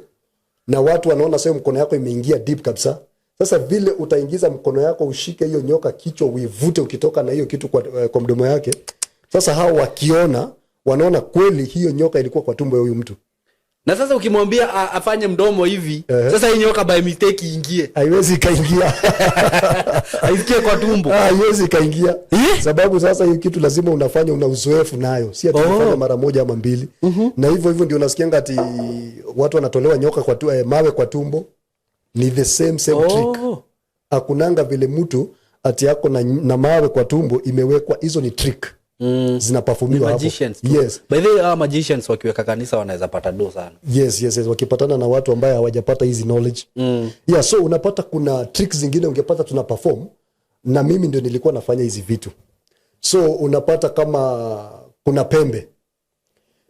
S1: na watu wanaona sasa mkono yako imeingia deep kabisa. Sasa vile utaingiza mkono yako ushike hiyo nyoka kichwa, uivute ukitoka na hiyo kitu kwa mdomo yake, sasa hao wakiona, wanaona kweli hiyo nyoka ilikuwa kwa tumbo ya huyu mtu.
S2: Na sasa ukimwambia afanye mdomo hivi, sasa hii nyoka by mistake iingie?
S1: Haiwezi ikaingia.
S2: Aisikie kwa tumbo.
S1: Ah, haiwezi ikaingia.
S2: Eh?
S1: Sababu sasa hiyo kitu lazima unafanya, una uzoefu nayo, si ati unafanya mara moja ama mbili. Na hivyo hivyo ndio unasikianga ati watu wanatolewa nyoka mawe kwa tumbo. Ni the same same trick. Akunanga vile mtu ati yako na mawe kwa tumbo imewekwa. Hizo ni trick zinaperformiwa hapo.
S2: Magicians tu.
S1: Yes.
S2: By the way, hawa magicians wakiweka kanisa wanaweza pata do sana.
S1: Yes, wakipatana na watu ambaye hawajapata hizi knowledge. Yeah, so unapata kuna tricks zingine ungepata tuna perform, na mimi ndio nilikuwa nafanya hizi vitu. So unapata kama kuna pembe,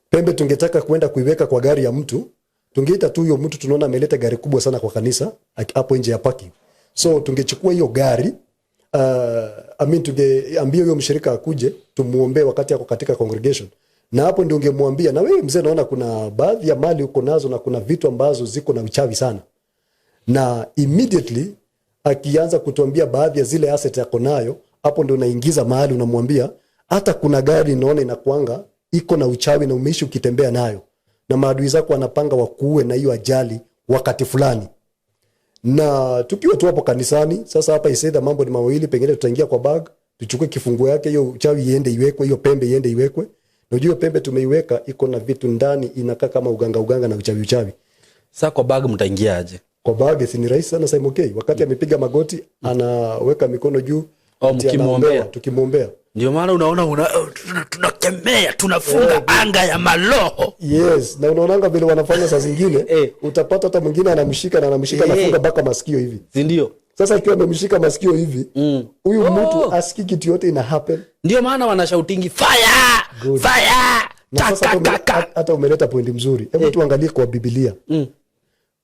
S1: pembe tungetaka kuenda kuiweka kwa gari ya mtu, tungeita tu huyo mtu tunaona ameleta gari kubwa sana kwa kanisa hapo nje ya parking. So tungechukua hiyo gari, I mean, tungeambia huyo mshirika akuje tumuombee wakati ako katika congregation, na hapo ndio ungemwambia, "Na wewe mzee, naona kuna baadhi ya mali uko nazo na kuna vitu ambazo ziko na uchawi sana." Na immediately akianza kutuambia baadhi ya zile asset yako nayo, hapo ndio unaingiza mahali unamwambia, "Hata kuna gari naona inakwanga iko na uchawi na umeishi ukitembea nayo, na maadui zako wanapanga wakuue na hiyo ajali wakati fulani." Na tukiwa tu hapo kanisani sasa, hapa isaidha mambo ni mawili: pengine tutaingia kwa bag tuchukue kifunguo yake, hiyo uchawi iende iwekwe, hiyo pembe iende iwekwe. Na ujue pembe tumeiweka iko na vitu ndani inakaa kama uganga uganga na uchawi uchawi.
S2: Sasa kwa bag mtaingia aje?
S1: Kwa bag si ni rahisi sana, Simon K. Wakati amepiga magoti, anaweka mikono juu,
S2: Oh,
S1: ati
S2: mkimwombea.
S1: anaombewa, tukimwombea.
S2: Ndio maana unaona tunakemea, tunafunga anga ya maloho.
S1: Yes, na unaonanga vile wanafanya saa zingine, utapata hata mwingine anamshika na anamshika, anafunga mpaka masikio hivi.
S2: Sindio?
S1: Sasa akiwa amemshika masikio hivi, huyu mtu asikii kitu yote ina happen.
S2: Ndio maana wanashoutingi fire.
S1: Good.
S2: Fire.
S1: Na sasa
S2: Ta, ta, ta.
S1: hata umeleta pointi mzuri. Hebu tuangalie kwa Bibilia.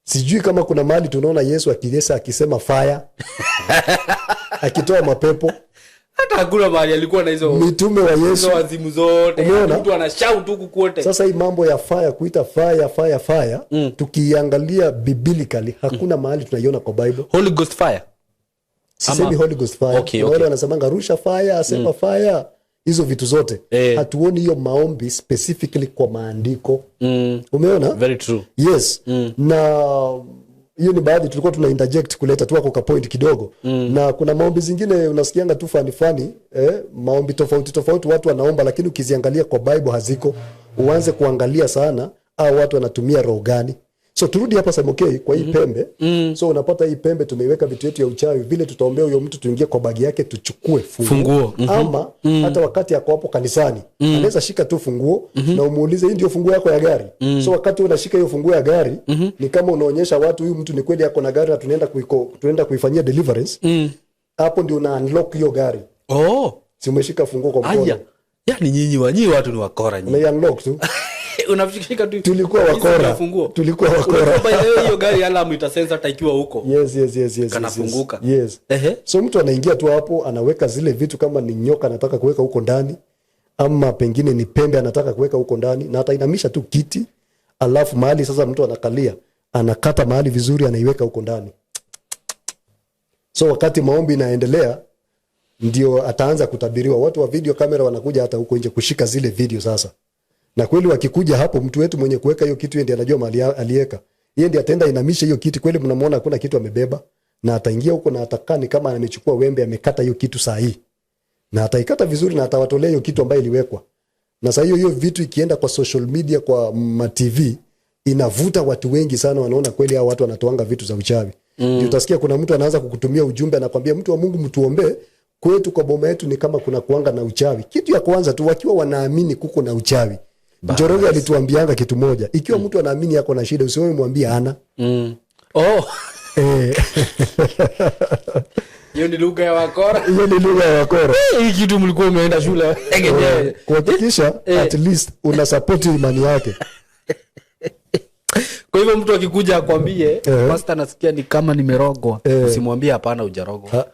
S1: Sijui kama kuna mahali tunaona Yesu akilesa akisema fire, akitoa mapepo.
S2: Hata hakuna mahali alikuwa na hizo
S1: Mitume wa
S2: hizo
S1: Yesu.
S2: wazimu zote.
S1: Umeona?
S2: Mtu anashout huku kwote.
S1: Sasa hii mambo ya fire, kuita fire, fire, fire, tukiangalia biblically hakuna mahali tunaiona kwa Bible.
S2: Holy Ghost fire.
S1: Sisemi Holy Ghost fire. Kuna wale wanasemanga rusha fire, asema fire, hizo vitu zote, hatuoni hiyo maombi specifically kwa maandiko. Umeona?
S2: Very true.
S1: Yes. Na hiyo ni baadhi tulikuwa tuna interject kuleta tu ako ka point kidogo. Na kuna maombi zingine unasikianga tu fani fani, maombi tofauti tofauti watu wanaomba, lakini ukiziangalia kwa Bible haziko. Uanze kuangalia sana au watu wanatumia roho gani. So turudi hapa Samokei kwa hii pembe. So unapata hii pembe tumeiweka vitu yetu ya uchawi, vile tutaombea huyo mtu tuingie kwa bagi yake tuchukue funguo.
S2: Funguo, mhm.
S1: Ama hata wakati ako hapo kanisani anaweza shika tu funguo na umuulize, hii ndio funguo yako ya gari. So wakati unashika hiyo funguo ya gari ni kama unaonyesha watu huyu mtu ni kweli ako na gari na tunaenda kuifanyia deliverance. Hapo ndio una unlock hiyo gari.
S2: Oh.
S1: Si umeshika funguo kwa mkono?
S2: Aya, yani nyinyi watu ni wakora nyinyi.
S1: Una unlock tu.
S2: Unashika tu.
S1: Tulikuwa
S2: Hizi
S1: wakora.
S2: ndio funguo.
S1: Tulikuwa wakora.
S2: Unajua, by the way, hiyo gari alarm itasense hata ikiwa huko.
S1: Yes.
S2: Kanafunguka.
S1: Yes.
S2: Ehe.
S1: So mtu anaingia tu hapo, anaweka zile vitu, kama ni nyoka anataka kuweka huko ndani ama pengine ni pembe anataka kuweka huko ndani, na atainamisha tu kiti, alafu mahali sasa mtu anakalia, anakata mahali vizuri, anaiweka huko ndani. So wakati maombi inaendelea ndio ataanza kutabiriwa. Watu wa video kamera wanakuja hata huko nje kushika zile video sasa. Na kweli wakikuja hapo, mtu wetu mwenye kuweka hiyo kitu, yeye ndiye anajua mahali aliweka. Yeye ndiye ataenda inamisha hiyo kitu, kweli mnamuona hakuna kitu amebeba, na ataingia huko na atakaa ni kama amechukua wembe amekata hiyo kitu saa hii. Na ataikata vizuri na atawatolea hiyo kitu ambayo iliwekwa. Na saa hiyo hiyo vitu ikienda kwa social media, kwa ma TV, inavuta watu wengi sana, wanaona kweli hao watu wanatoanga vitu za uchawi. Ndio utasikia kuna mtu anaanza kukutumia ujumbe, anakwambia, mtu wa Mungu, mtuombee kwetu kwa boma yetu ni kama kuna kuanga na uchawi. Kitu ya kwanza tu wakiwa wanaamini kuko na uchawi. Njoroge alituambianga kitu moja, ikiwa mtu anaamini ako na shida, usiwewe mwambie ana.
S2: Oh.
S1: Eh,
S2: Hiyo ni lugha ya wakora.
S1: Hiyo ni lugha ya wakora.
S2: Hii kitu mlikuwa umeenda shule. Enyewe.
S1: Kuhakikisha at least una support imani yake.
S2: Kwa hivyo mtu akikuja akwambie, pastor, nasikia ni kama nimerogwa, usimwambie hapana, hujarogwa.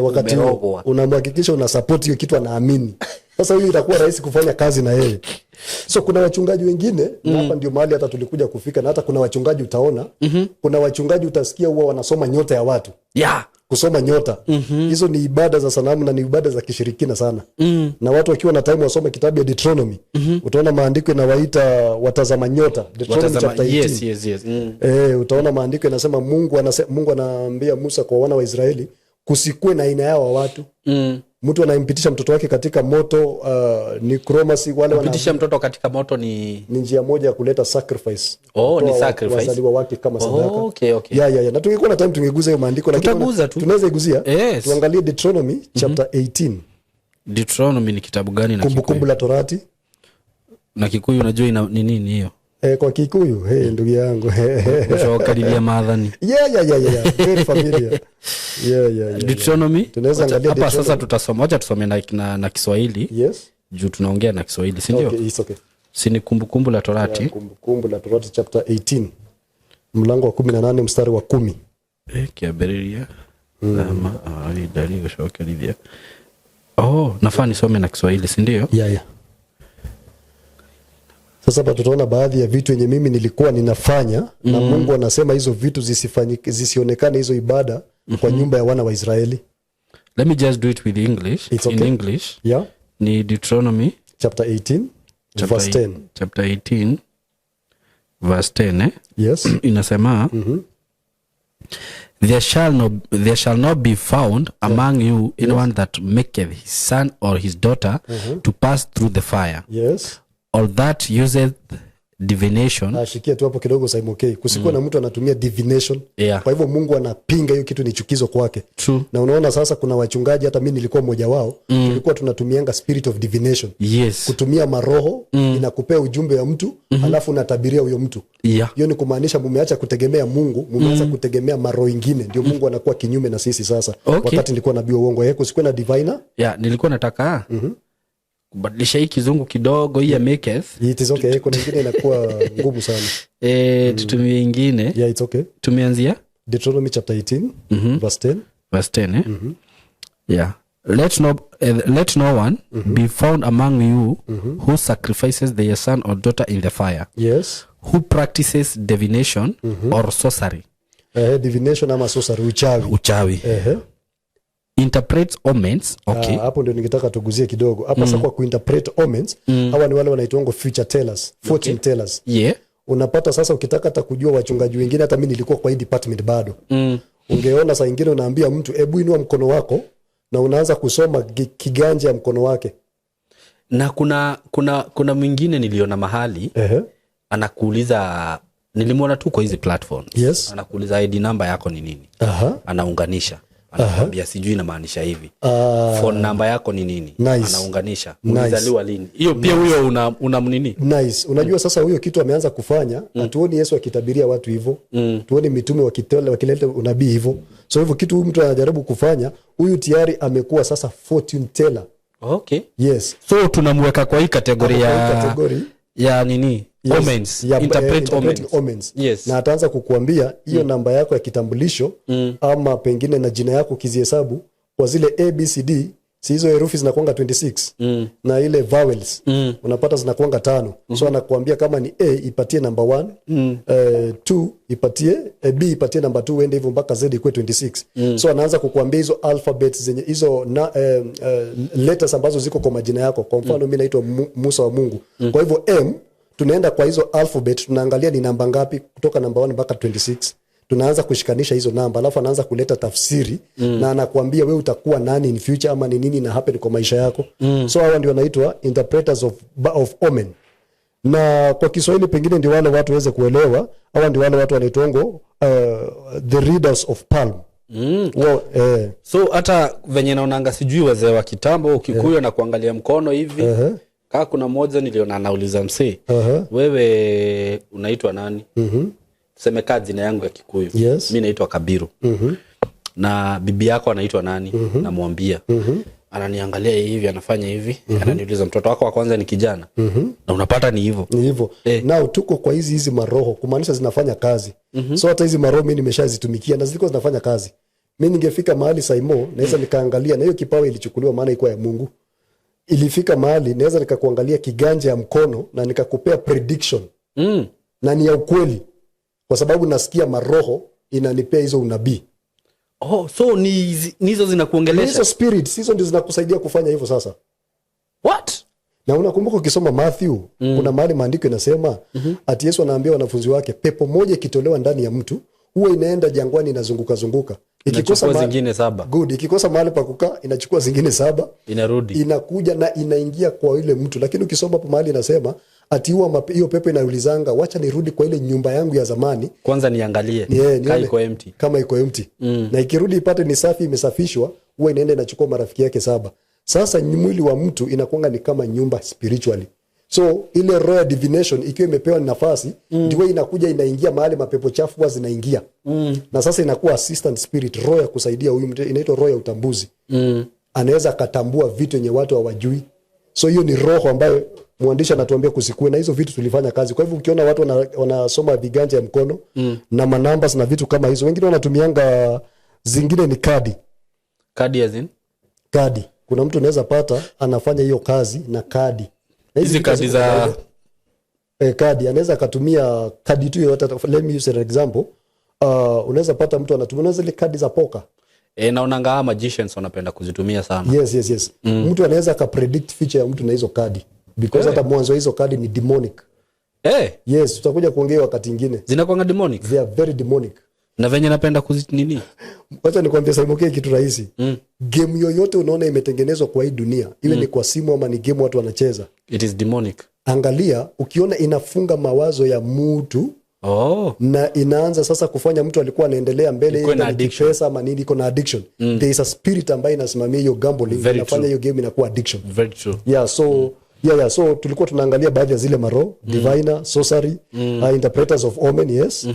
S1: Wakati huo
S2: Umerogwa.
S1: unamhakikisha una support hiyo kitu anaamini. Sasa huyu itakuwa rahisi kufanya kazi na yeye. So kuna wachungaji wengine na hapa ndio mahali hata tulikuja kufika, na hata kuna wachungaji utaona, kuna wachungaji utasikia huwa wanasoma nyota ya watu. Kusoma nyota. Hizo ni ibada za sanamu na ni ibada za kishirikina sana. Na watu wakiwa na time wasome kitabu ya Deuteronomy. Utaona maandiko inawaita watazama nyota. Deuteronomy chapter 18.
S2: Yes.
S1: Utaona maandiko yanasema Mungu anaambia Musa kwa wana wa Israeli kusikue na aina yao wa watu. Mtu anayempitisha mtoto wake katika moto, necromancy, wale wana
S2: Kupitisha mtoto katika moto ni
S1: ni njia moja ya kuleta sacrifice.
S2: Oh, ni
S1: Kutoa
S2: sacrifice.
S1: wazaliwa wake kama sadaka.
S2: Oh, okay.
S1: Ya. Na tungekuwa na time tungeguza hiyo maandiko, lakini
S2: Tutaguza tu.
S1: tunaweza igusia.
S2: Yes.
S1: Tuangalie Deuteronomy chapter 18.
S2: Deuteronomy ni kitabu gani na
S1: Kumbukumbu
S2: Kikuyu?
S1: la Torati.
S2: Na Kikuyu unajua ina ni nini hiyo?
S1: Kwa Kikuyu, hey, ndugu yangu.
S2: Kushokadiria maathani.
S1: Yeah. Very familiar. Yeah.
S2: Deuteronomy.
S1: Tunaweza angalia
S2: Hapa sasa
S1: Deuteronomy.
S2: tutasoma, wacha tusome na Kiswahili.
S1: Yes.
S2: Juu tunaongea na Kiswahili, si ndio?
S1: Okay, it's okay.
S2: Si ni Kumbukumbu la Torati?
S1: Kumbukumbu la Torati chapter 18. Mlango wa 18 mstari wa 10.
S2: Kiambĩrĩria ama ndari gũcokerithia. Oh, nafaa nisome na Kiswahili, si ndio?
S1: Yeah. Sasa hapa tutaona baadhi ya vitu yenye mimi nilikuwa ninafanya na Mungu anasema hizo vitu zisifanyike, zisionekane hizo ibada kwa nyumba ya wana wa Israeli.
S2: Let me just do it with English.
S1: It's
S2: In
S1: okay.
S2: English.
S1: Yeah.
S2: Ni Deuteronomy
S1: Chapter 18
S2: chapter
S1: verse 10.
S2: Chapter 18 verse 10, eh?
S1: Yes.
S2: Inasema, there shall not be found among you anyone that maketh his son or his daughter to pass through the fire, or that useth divination.
S1: Ashikia tu hapo kidogo Simon K. Kusikuwa na mtu anatumia divination. Kwa hivyo Mungu anapinga hiyo kitu, ni chukizo kwake. Na unaona sasa kuna wachungaji, hata mimi nilikuwa mmoja wao, tulikuwa tunatumianga spirit of divination. Kutumia maroho inakupea ujumbe wa mtu, alafu unatabiria huyo mtu. Hiyo ni kumaanisha mumeacha kutegemea Mungu, mumeanza kutegemea maroho ingine. Ndio Mungu anakuwa kinyume na sisi sasa. Wakati nilikuwa nabii wa uongo, kusikuwa na diviner.
S2: Yeah, nilikuwa nataka kubadilisha hii kizungu kidogo hii ya maketh.
S1: It is okay. Kuna ingine inakuwa ngumu sana.
S2: Tutumie ingine.
S1: Yeah, it's okay.
S2: Tumeanzia
S1: Deuteronomy chapter 18, verse 10.
S2: Verse 10, eh? Yeah. Let no one be found among you who sacrifices their son or daughter in the fire. Who practices divination or sorcery.
S1: Divination ama sorcery, uchawi.
S2: Uchawi. Interprets omens. Okay.
S1: Hapo ndio ningetaka tuguzie kidogo. Hapa sasa kwa kuinterpret omens, hawa ni wale wanaitwa future tellers, fortune tellers. Unapata sasa ukitaka hata kujua wachungaji wengine, hata mimi nilikuwa kwa hii department bado. Ungeona saa nyingine unaambia mtu hebu inua mkono wako na unaanza kusoma kiganja ya mkono wake.
S2: Na kuna mwingine niliona mahali anakuuliza Nilimwona tu kwa hizi platforms.
S1: Yes.
S2: Anakuuliza ID namba yako ni nini. Anaunganisha, anakwambia sijui inamaanisha hivi. Phone namba yako ni nini.
S1: Nice.
S2: Anaunganisha.
S1: Nice.
S2: Ulizaliwa lini. Hiyo pia huyo una mnini.
S1: Nice. Unajua sasa huyo kitu ameanza kufanya. Hatuoni Yesu akitabiria watu hivyo. Tuone mitume wakileta unabii hivyo. So hivyo kitu huyu mtu anajaribu kufanya, huyu tayari amekuwa sasa fortune teller.
S2: Okay.
S1: Yes.
S2: So tunamweka kwa hii category
S1: Kwa hii
S2: ya
S1: category.
S2: ya nini?
S1: Yes.
S2: Omens.
S1: Ya,
S2: Interpret
S1: interpreting
S2: omens.
S1: omens.
S2: Yes.
S1: Na ataanza kukuambia hiyo namba yako ya kitambulisho ama pengine na jina yako ukizihesabu kwa zile ABCD, si hizo herufi zinakuanga 26 na ile vowels unapata zinakuanga 5. So anakuambia kama ni A ipatie number 1, 2 ipatie, B ipatie number 2, uende hivyo mpaka Z ikuwe 26. So anaanza kukuambia hizo alphabets zenye hizo na, letters ambazo ziko kwa majina yako. Kwa mfano mimi naitwa Musa wa Mungu. Kwa hivyo M, tunaenda kwa hizo alphabet, tunaangalia ni namba ngapi kutoka namba 1 mpaka 26. Tunaanza kushikanisha hizo namba, alafu anaanza kuleta tafsiri na anakuambia wewe utakuwa nani in future ama ni nini na happen kwa maisha yako. So hawa ndio wanaitwa interpreters of omen. Na kwa Kiswahili pengine ndio wale watu waweze kuelewa, hawa ndio wale watu wanaitwango the readers of palm. Well,
S2: So hata venye naonanga sijui wazee wa kitambo Ukikuyu na kuangalia mkono hivi. Kaa kuna mmoja niliona anauliza msee, wewe unaitwa nani? Tuseme kaa jina yangu ya Kikuyu.
S1: Yes.
S2: Mi naitwa Kabiru. Na bibi yako anaitwa nani? Namwambia. Ananiangalia hivi, anafanya hivi, ananiuliza mtoto wako wa kwanza ni kijana? Na unapata ni hivyo.
S1: Ni hivyo. Now tuko kwa hizi maroho, kumaanisha zinafanya kazi. So hata hizi maroho mimi nimeshazitumikia na zilikuwa zinafanya kazi. Mimi ningefika mahali Saimo, naweza nikaangalia, na hiyo kipawa ilichukuliwa maana ilikuwa ya Mungu. Ilifika mahali naweza nikakuangalia kiganja ya mkono na nikakupea prediction. Na ni ya ukweli. Kwa sababu nasikia maroho inanipea hizo unabii.
S2: Oh, so ni hizo zinakuongelesha?
S1: Hizo spirits, hizo ndio zinakusaidia kufanya hivyo sasa.
S2: What?
S1: Na unakumbuka ukisoma Matthew, kuna mahali maandiko inasema ati Yesu anaambia wanafunzi wake pepo moja ikitolewa ndani ya mtu huwa inaenda jangwani inazunguka zunguka. Ikikosa
S2: Inachukua zingine 7.
S1: Good, ikikosa mahali pa kukaa inachukua zingine 7.
S2: Inarudi.
S1: Inakuja na inaingia kwa yule mtu. Lakini ukisoma hapo mahali inasema ati huwa hiyo pepo inaulizanga wacha nirudi kwa ile nyumba yangu ya zamani.
S2: Kwanza niangalie
S1: Nione
S2: kama iko empty.
S1: Kama iko empty. Na ikirudi ipate ni safi imesafishwa, huwa inaenda inachukua marafiki yake 7. Sasa mwili wa mtu inakuanga ni kama nyumba spiritually. So ile royal divination ikiwa imepewa nafasi, ndio inakuja inaingia mahali mapepo chafu huwa zinaingia. Na sasa inakuwa assistant spirit, roho ya kusaidia huyu mtu, inaitwa roho ya utambuzi. Anaweza akatambua vitu yenye watu hawajui. So hiyo ni roho ambayo mwandishi anatuambia kusikue na hizo vitu tulifanya kazi. Kwa hivyo ukiona watu wanasoma viganja ya mkono na manambas na vitu kama hizo, wengine wanatumianga zingine ni kadi.
S2: Kadi as in?
S1: Kadi. Kuna mtu anaweza pata anafanya hiyo kazi na kadi. Na hizi
S2: Hizi
S1: vitu
S2: kadi
S1: haziko
S2: za
S1: kawaida. Kadi anaweza akatumia kadi tu yoyote. Let me use an example. Unaweza pata mtu anatumia, unaweza ile kadi za poker.
S2: Naonanga hawa magicians wanapenda kuzitumia sana.
S1: Yes, yes, yes. Mtu anaweza akapredict future ya mtu na hizo kadi. Because hata mwanzo hizo kadi ni demonic. Yes, tutakuja kuongea wakati mwingine.
S2: Zinakuanga demonic?
S1: They are very demonic.
S2: Na venye napenda nini?
S1: Wacha nikwambie Simon K kitu rahisi. Game yoyote unaona imetengenezwa kwa hii dunia, iwe ni kwa simu ama ni game watu wanacheza.
S2: It is demonic.
S1: Angalia, ukiona inafunga mawazo ya mtu na inaanza sasa kufanya mtu alikuwa anaendelea mbele,
S2: Ikuwe na
S1: either ni
S2: addiction.
S1: kipesa ama nini, iko na addiction. There is a spirit ambayo inasimamia hiyo gambling,
S2: Very
S1: inafanya
S2: true.
S1: hiyo game inakuwa addiction.
S2: Very true.
S1: Yeah, so yeah, yeah, so tulikuwa tunaangalia baadhi ya zile maroho, diviner, sorcery, interpreters of omen, yes.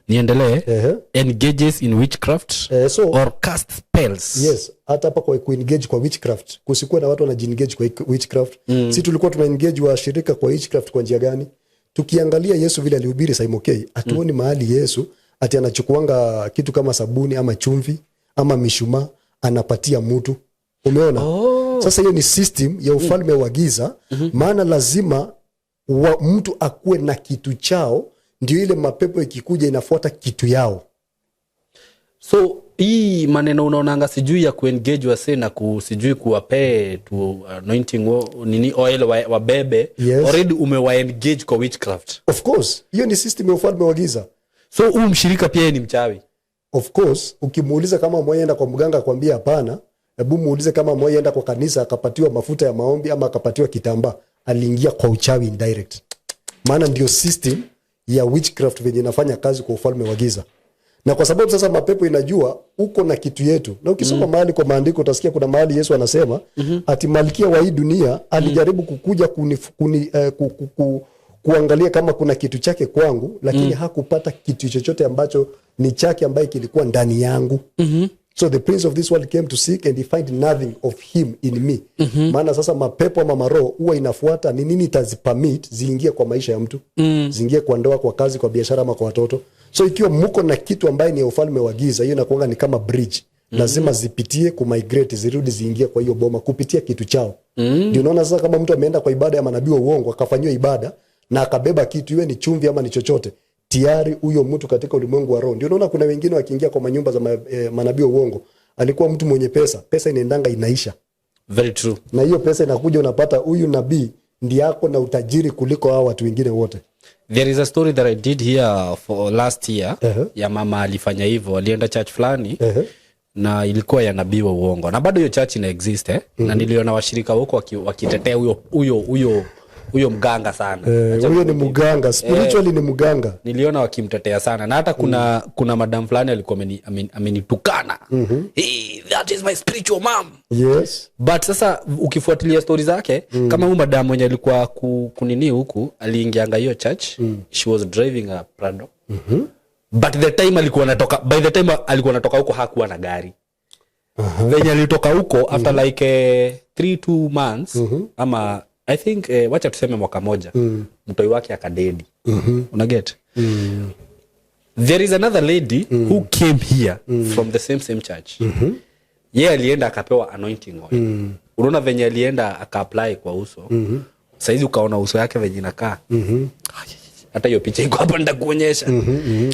S2: Niendelee.
S1: Ehe.
S2: Engages in witchcraft
S1: So
S2: or cast spells.
S1: Yes, hata hapa kwa kuengage kwa witchcraft, kusikuwa na watu wanajiengage kwa witchcraft. Si tulikuwa tunaengage washirika kwa witchcraft kwa njia gani? Tukiangalia Yesu vile alihubiri Simon K, hatuoni mahali Yesu ati anachukuanga kitu kama sabuni ama chumvi ama mishumaa anapatia mtu. Umeona? Sasa hiyo ni system ya ufalme wa giza, maana lazima mtu akuwe na kitu chao, ndio ile mapepo ikikuja inafuata kitu yao.
S2: So hii maneno unaonanga sijui ya kuengage wase na sijui kuwapee tu anointing nini oil wabebe.
S1: Yes.
S2: Already umewaengage kwa witchcraft.
S1: Of course, hiyo ni system ya ufalme wa giza.
S2: So huu mshirika pia yeye ni mchawi.
S1: Of course, ukimuuliza kama ameenda kwa mganga akwambia hapana, hebu muulize kama ameenda kwa kanisa akapatiwa mafuta ya maombi ama akapatiwa kitambaa, aliingia kwa uchawi indirect. Maana ndio system ya witchcraft venye inafanya kazi kwa ufalme wa giza. Na kwa sababu sasa mapepo inajua uko na kitu yetu, na ukisoma mahali kwa maandiko utasikia kuna mahali Yesu anasema ati malkia wa hii dunia alijaribu kukuja kuni, kuni, ku, ku, ku, kuangalia kama kuna kitu chake kwangu, lakini hakupata kitu chochote ambacho ni chake ambaye kilikuwa ndani yangu. So the prince of this world came to seek and he find nothing of him in me. Maana sasa mapepo ama maroho huwa inafuata ni nini itazipermit ziingie kwa maisha ya mtu, ziingie kwa ndoa, kwa kazi, kwa biashara ama kwa watoto. So ikiwa muko na kitu ambaye ni ya ufalme wa giza, hiyo inakuanga ni kama bridge, lazima zipitie kumigrate, zirudi ziingie kwa hiyo boma kupitia kitu chao. Ndio unaona sasa kama mtu ameenda kwa ibada ya manabii wa uongo, akafanyiwa ibada na akabeba kitu, iwe ni chumvi ama ni chochote, tayari huyo mtu katika ulimwengu wa roho. Ndio unaona kuna wengine wakiingia kwa manyumba za manabii wa uongo, alikuwa mtu mwenye pesa, pesa inaendanga inaisha,
S2: Very true.
S1: Na hiyo pesa inakuja, unapata huyu nabii ndiye ako na utajiri kuliko hao watu wengine wote.
S2: There is a story that I did here for last year ya mama alifanya hivyo, alienda church fulani na ilikuwa ya nabii wa uongo, na bado hiyo church ina exist, eh? Na niliona washirika huko wakitetea huyo mganga sana.
S1: Eh, huyo ni mganga, spiritually ni mganga.
S2: Niliona wakimtetea sana, na hata kuna madam fulani alikuwa amenitukana, "Hey, that is my spiritual mom." But sasa ukifuatilia stori zake, kama huyu madam mwenye alikuwa kunini huku, aliingianga hiyo church, she was driving a Prado, but the time alikuwa anatoka by the time alikuwa anatoka huko hakuwa na gari. Venye alitoka huko after like 3, 2 months ama I think wacha tuseme mwaka moja, mtoi wake akadedi. Unaget? There is another lady who came here from the same same church. Ye alienda akapewa anointing oil. Unaona venye alienda akaapply kwa uso, saizi ukaona uso yake venye inakaa. Hata hiyo picha iko hapa, nitakuonyesha.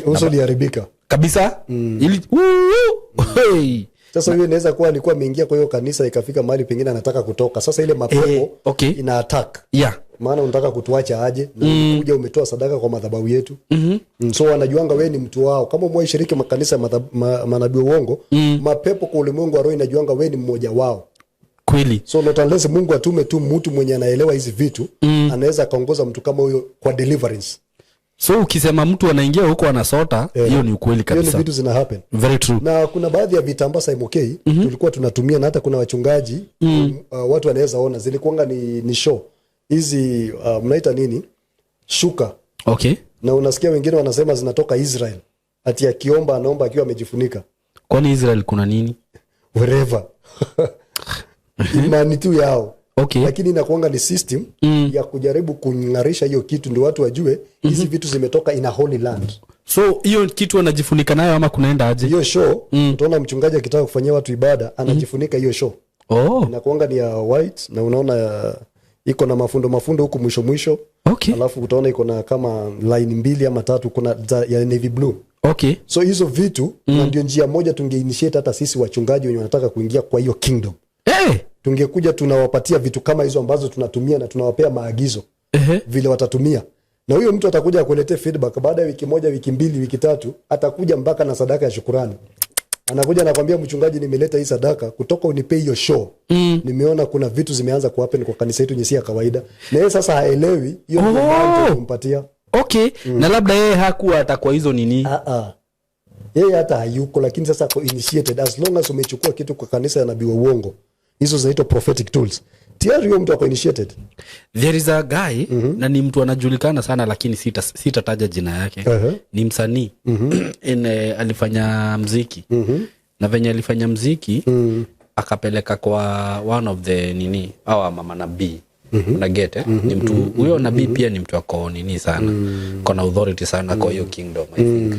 S1: Uso uliharibika.
S2: Kabisa. Ili, Woo! Hey!
S1: Sasa huyo inaweza kuwa alikuwa ameingia kwa hiyo kanisa, ikafika mahali pengine anataka kutoka. Sasa ile mapepo ina attack, maana unataka kutuacha aje na ulikuja umetoa sadaka kwa madhabahu yetu? So wanajuanga wewe ni mtu wao. Kama umewahi shiriki makanisa ya manabii wa uongo, mapepo kwa ulimwengu wa roho inajuanga wewe ni mmoja wao. So not unless Mungu atume tu mtu mwenye anaelewa hizi vitu, anaweza akaongoza mtu kama huyo kwa deliverance.
S2: So ukisema mtu anaingia huko anasota, hiyo ni ukweli
S1: Hiyo ni
S2: kabisa.
S1: vitu zina happen.
S2: Very true.
S1: Na kuna baadhi ya vitambaa, Simon, tulikuwa tunatumia, na hata kuna wachungaji, watu wanaweza ona zilikuanga ni show hizi, mnaita nini, shuka. Na unasikia wengine wanasema zinatoka Israel, ati akiomba anaomba akiwa amejifunika.
S2: Kwani Israel kuna nini?
S1: Wherever, imani tu yao. Lakini inakuanga ni system ya kujaribu kung'arisha hiyo kitu ndio watu wajue hizi vitu zimetoka in a holy land.
S2: So hiyo kitu anajifunika nayo ama kunaenda aje?
S1: Hiyo show, utaona mchungaji akitaka kufanyia watu ibada anajifunika hiyo show. Inakuanga ni ya white na unaona iko na mafundo mafundo huku mwisho mwisho. Alafu utaona iko na kama line mbili ama tatu, kuna ya navy blue. So hizo vitu, na ndio njia moja tungeinitiate hata sisi wachungaji wenye wanataka kuingia kwa hiyo kingdom. Tungekuja tunawapatia vitu kama hizo ambazo tunatumia na tunawapea maagizo vile watatumia, na huyo mtu atakuja akuletee feedback baada ya wiki moja, wiki mbili, wiki tatu, atakuja mpaka na sadaka ya shukurani. Anakuja anakwambia, "Mchungaji, nimeleta hii sadaka kutoka unipe hiyo show. Nimeona kuna vitu zimeanza kuhappen kwa kanisa yetu yenye si ya kawaida." Na yeye sasa haelewi hiyo ndio mantle kumpatia.
S2: Okay, na labda yeye hakuwa atakuwa hizo nini.
S1: Ah, ah. Yeye hata hayuko, lakini sasa ako initiated. As long as umechukua kitu kwa kanisa ya nabii wa uongo, hizo zinaitwa prophetic tools, tayari huyo mtu ako initiated.
S2: There is a guy, na ni mtu anajulikana sana, lakini sitataja jina yake. Ni msanii. Alifanya mziki, na venye alifanya mziki, akapeleka kwa one of the nini awa mama nabii. Unaget, eh? Ni mtu huyo nabii pia ni mtu ako nini sana, kona authority sana kwa hiyo kingdom, I think.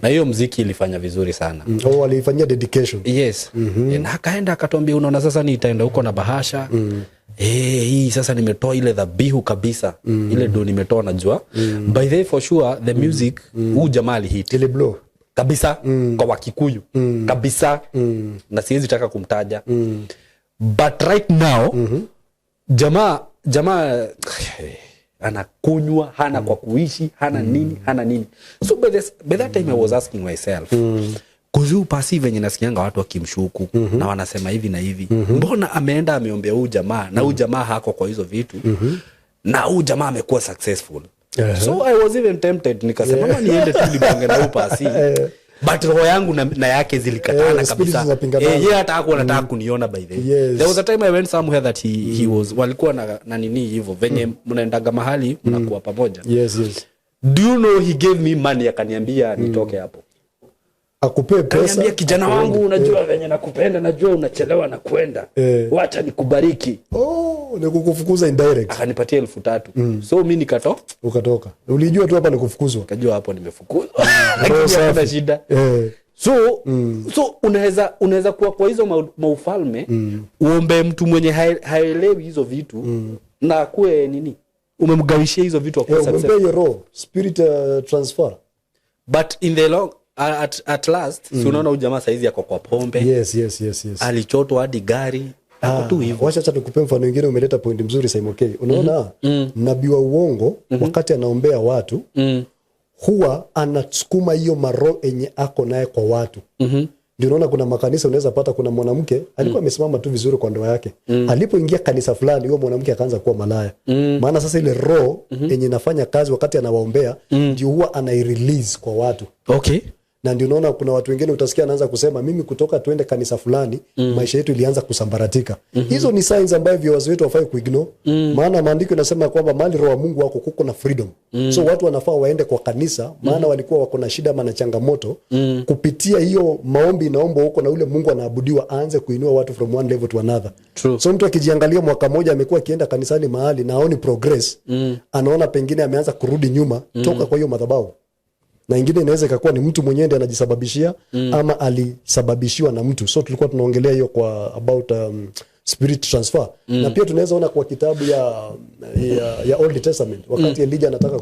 S2: Na hiyo mziki ilifanya vizuri sana.
S1: Oh, aliifanyia dedication.
S2: Yes. Na akaenda akatuambia, "Unaona sasa nitaenda huko na bahasha. Hii sasa nimetoa ile dhabihu kabisa. Ile ndo nimetoa, najua." By the way, for sure the music, huu jamaa alihit.
S1: Ile blow.
S2: Kabisa, kwa Wakikuyu kabisa, na siwezi taka kumtaja. But right now jamaa anakunywa, hana kwa kuishi, hana nini, hana nini. So by that time I was asking myself, kuziu pasi venye nasikianga watu wakimshuku na wanasema hivi na hivi, mbona ameenda ameombea huu jamaa na huu jamaa hako kwa hizo vitu, na huu jamaa amekuwa successful? So I was even tempted, nikasema, yeah, niende tu nibonge na huyu pasi, but roho yangu na yake zilikatana
S1: Spirit
S2: kabisa.
S1: zinapingana.
S2: Yeye hata hakuwa anataka kuniona, by the way. There was a time I went somewhere that he was, walikuwa na nini hivyo venye mnaendaga mahali mnakuwa pamoja.
S1: Yes.
S2: Do you know he gave me money, akaniambia nitoke hapo?
S1: Akupee pesa?
S2: Akaniambia, "Kijana wangu, unajua venye nakupenda, najua unachelewa na kwenda, wacha nikubariki."
S1: Oh, ni kukufukuza indirect.
S2: Akanipatia 3,000. So mi nikato
S1: Ukatoka, ulijua tu hapa ni kufukuzwa.
S2: Kajua hapo nimefukuzwa, lakini hakuna
S1: Safi.
S2: shida. So unaweza kuwa kwa hizo maufalme, uombe mtu mwenye haelewi hizo vitu na akuwe nini, umemgawishia hizo vitu, akuwe
S1: Umempea
S2: successful.
S1: hiyo roho, spirit transfer.
S2: But in the long at last, si unaona huyu jamaa saizi ako kwa pombe?
S1: Yes.
S2: Alichotwa hadi gari, ako tu hivyo.
S1: Wacha nikupe mfano mwingine. Umeleta point mzuri, Simon K. Unaona, nabii wa uongo wakati anaombea watu huwa anasukuma hiyo maroho enye ako naye kwa watu. Ndio unaona kuna makanisa unaweza pata kuna mwanamke alikuwa amesimama tu vizuri kwa ndoa yake, alipoingia kanisa fulani huyo mwanamke akaanza kuwa malaya, maana sasa ile roho yenye inafanya kazi wakati anawaombea ndio huwa anairelease kwa watu. Na ndio unaona kuna watu wengine utasikia anaanza kusema, "Mimi kutoka tuende kanisa fulani maisha yetu ilianza kusambaratika." Hizo ni signs ambayo viewers wetu hawafai kuignore, maana maandiko inasema kwamba mahali roho wa Mungu wako kuko na freedom. So watu wanafaa waende kwa kanisa, maana walikuwa wako na shida ama na changamoto, kupitia hiyo maombi inaombwa huko na ule Mungu anaabudiwa aanze kuinua watu from one level to another.
S2: True.
S1: So mtu akijiangalia mwaka moja amekuwa akienda kanisani mahali na haoni progress, anaona pengine ameanza kurudi nyuma, toka kwa hiyo madhabahu. Na ingine inaweza ikakuwa ni mtu mwenyewe ndiye anajisababishia ama alisababishiwa na mtu. So tulikuwa tunaongelea hiyo kwa about spirit transfer. Na pia tunaweza ona kwa kitabu ya Old Testament wakati Elijah anataka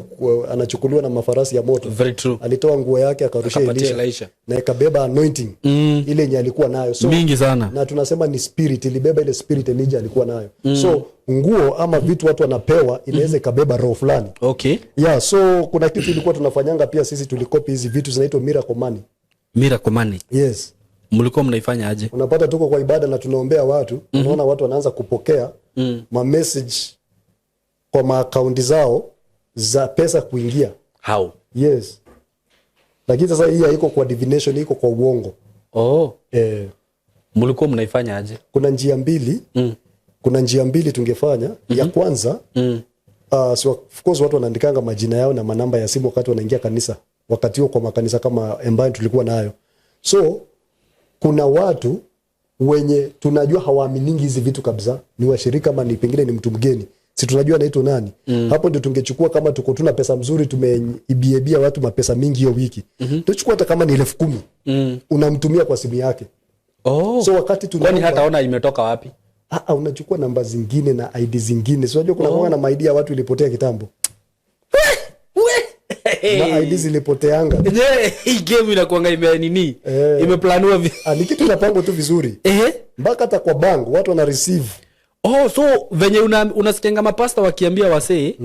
S1: anachukuliwa na mafarasi ya moto.
S2: Very true.
S1: Alitoa nguo yake akarushia
S2: Akapatia
S1: Elisha,
S2: Elisha.
S1: Na ikabeba anointing ile yenye alikuwa nayo. So,
S2: Mingi sana.
S1: na tunasema ni spirit ilibeba ile spirit Elijah alikuwa nayo. So nguo ama vitu watu wanapewa inaweza ikabeba roho fulani. Yeah, so kuna kitu ilikuwa tunafanyanga pia sisi, tulikopi hizi vitu zinaitwa miracle money.
S2: Miracle money?
S1: Yes.
S2: Mlikuwa mnaifanya aje?
S1: Unapata tuko kwa ibada na tunaombea watu, unaona watu wanaanza kupokea ma message kwa maakaunti zao za pesa kuingia.
S2: How?
S1: Yes, lakini sasa hii haiko kwa divination, iko kwa uongo.
S2: Mlikuwa mnaifanya aje?
S1: Kuna njia mbili. Kuna njia mbili tungefanya. Ya kwanza, so of course watu wanaandikanga majina yao na manamba ya simu wakati wanaingia kanisa, wakati huo kwa makanisa kama ambayo tulikuwa nayo. So kuna watu wenye tunajua hawaaminingi hizi vitu kabisa, ni washirika ama ni pengine ni mtu mgeni, si tunajua anaitwa nani. Hapo ndio tungechukua, kama tuko tuna pesa mzuri, tumeibiebia watu mapesa mingi hiyo wiki, tuchukua hata kama ni 10,000, unamtumia kwa simu yake. So wakati
S2: Kwani
S1: tunaomba,
S2: hataona imetoka wapi?
S1: Ah, ah, unachukua namba zingine na ID zingine. Si unajua kuna na ma ID ya watu ilipotea kitambo, na ID zilipoteanga.
S2: Enyewe, hii game inakuanga ime nini, imeplaniwa
S1: Ah, ni kitu inapangwa tu vizuri, mpaka hata kwa bank watu wana receive.
S2: Oh, so venye unasikianga mapasta wakiambia wasee,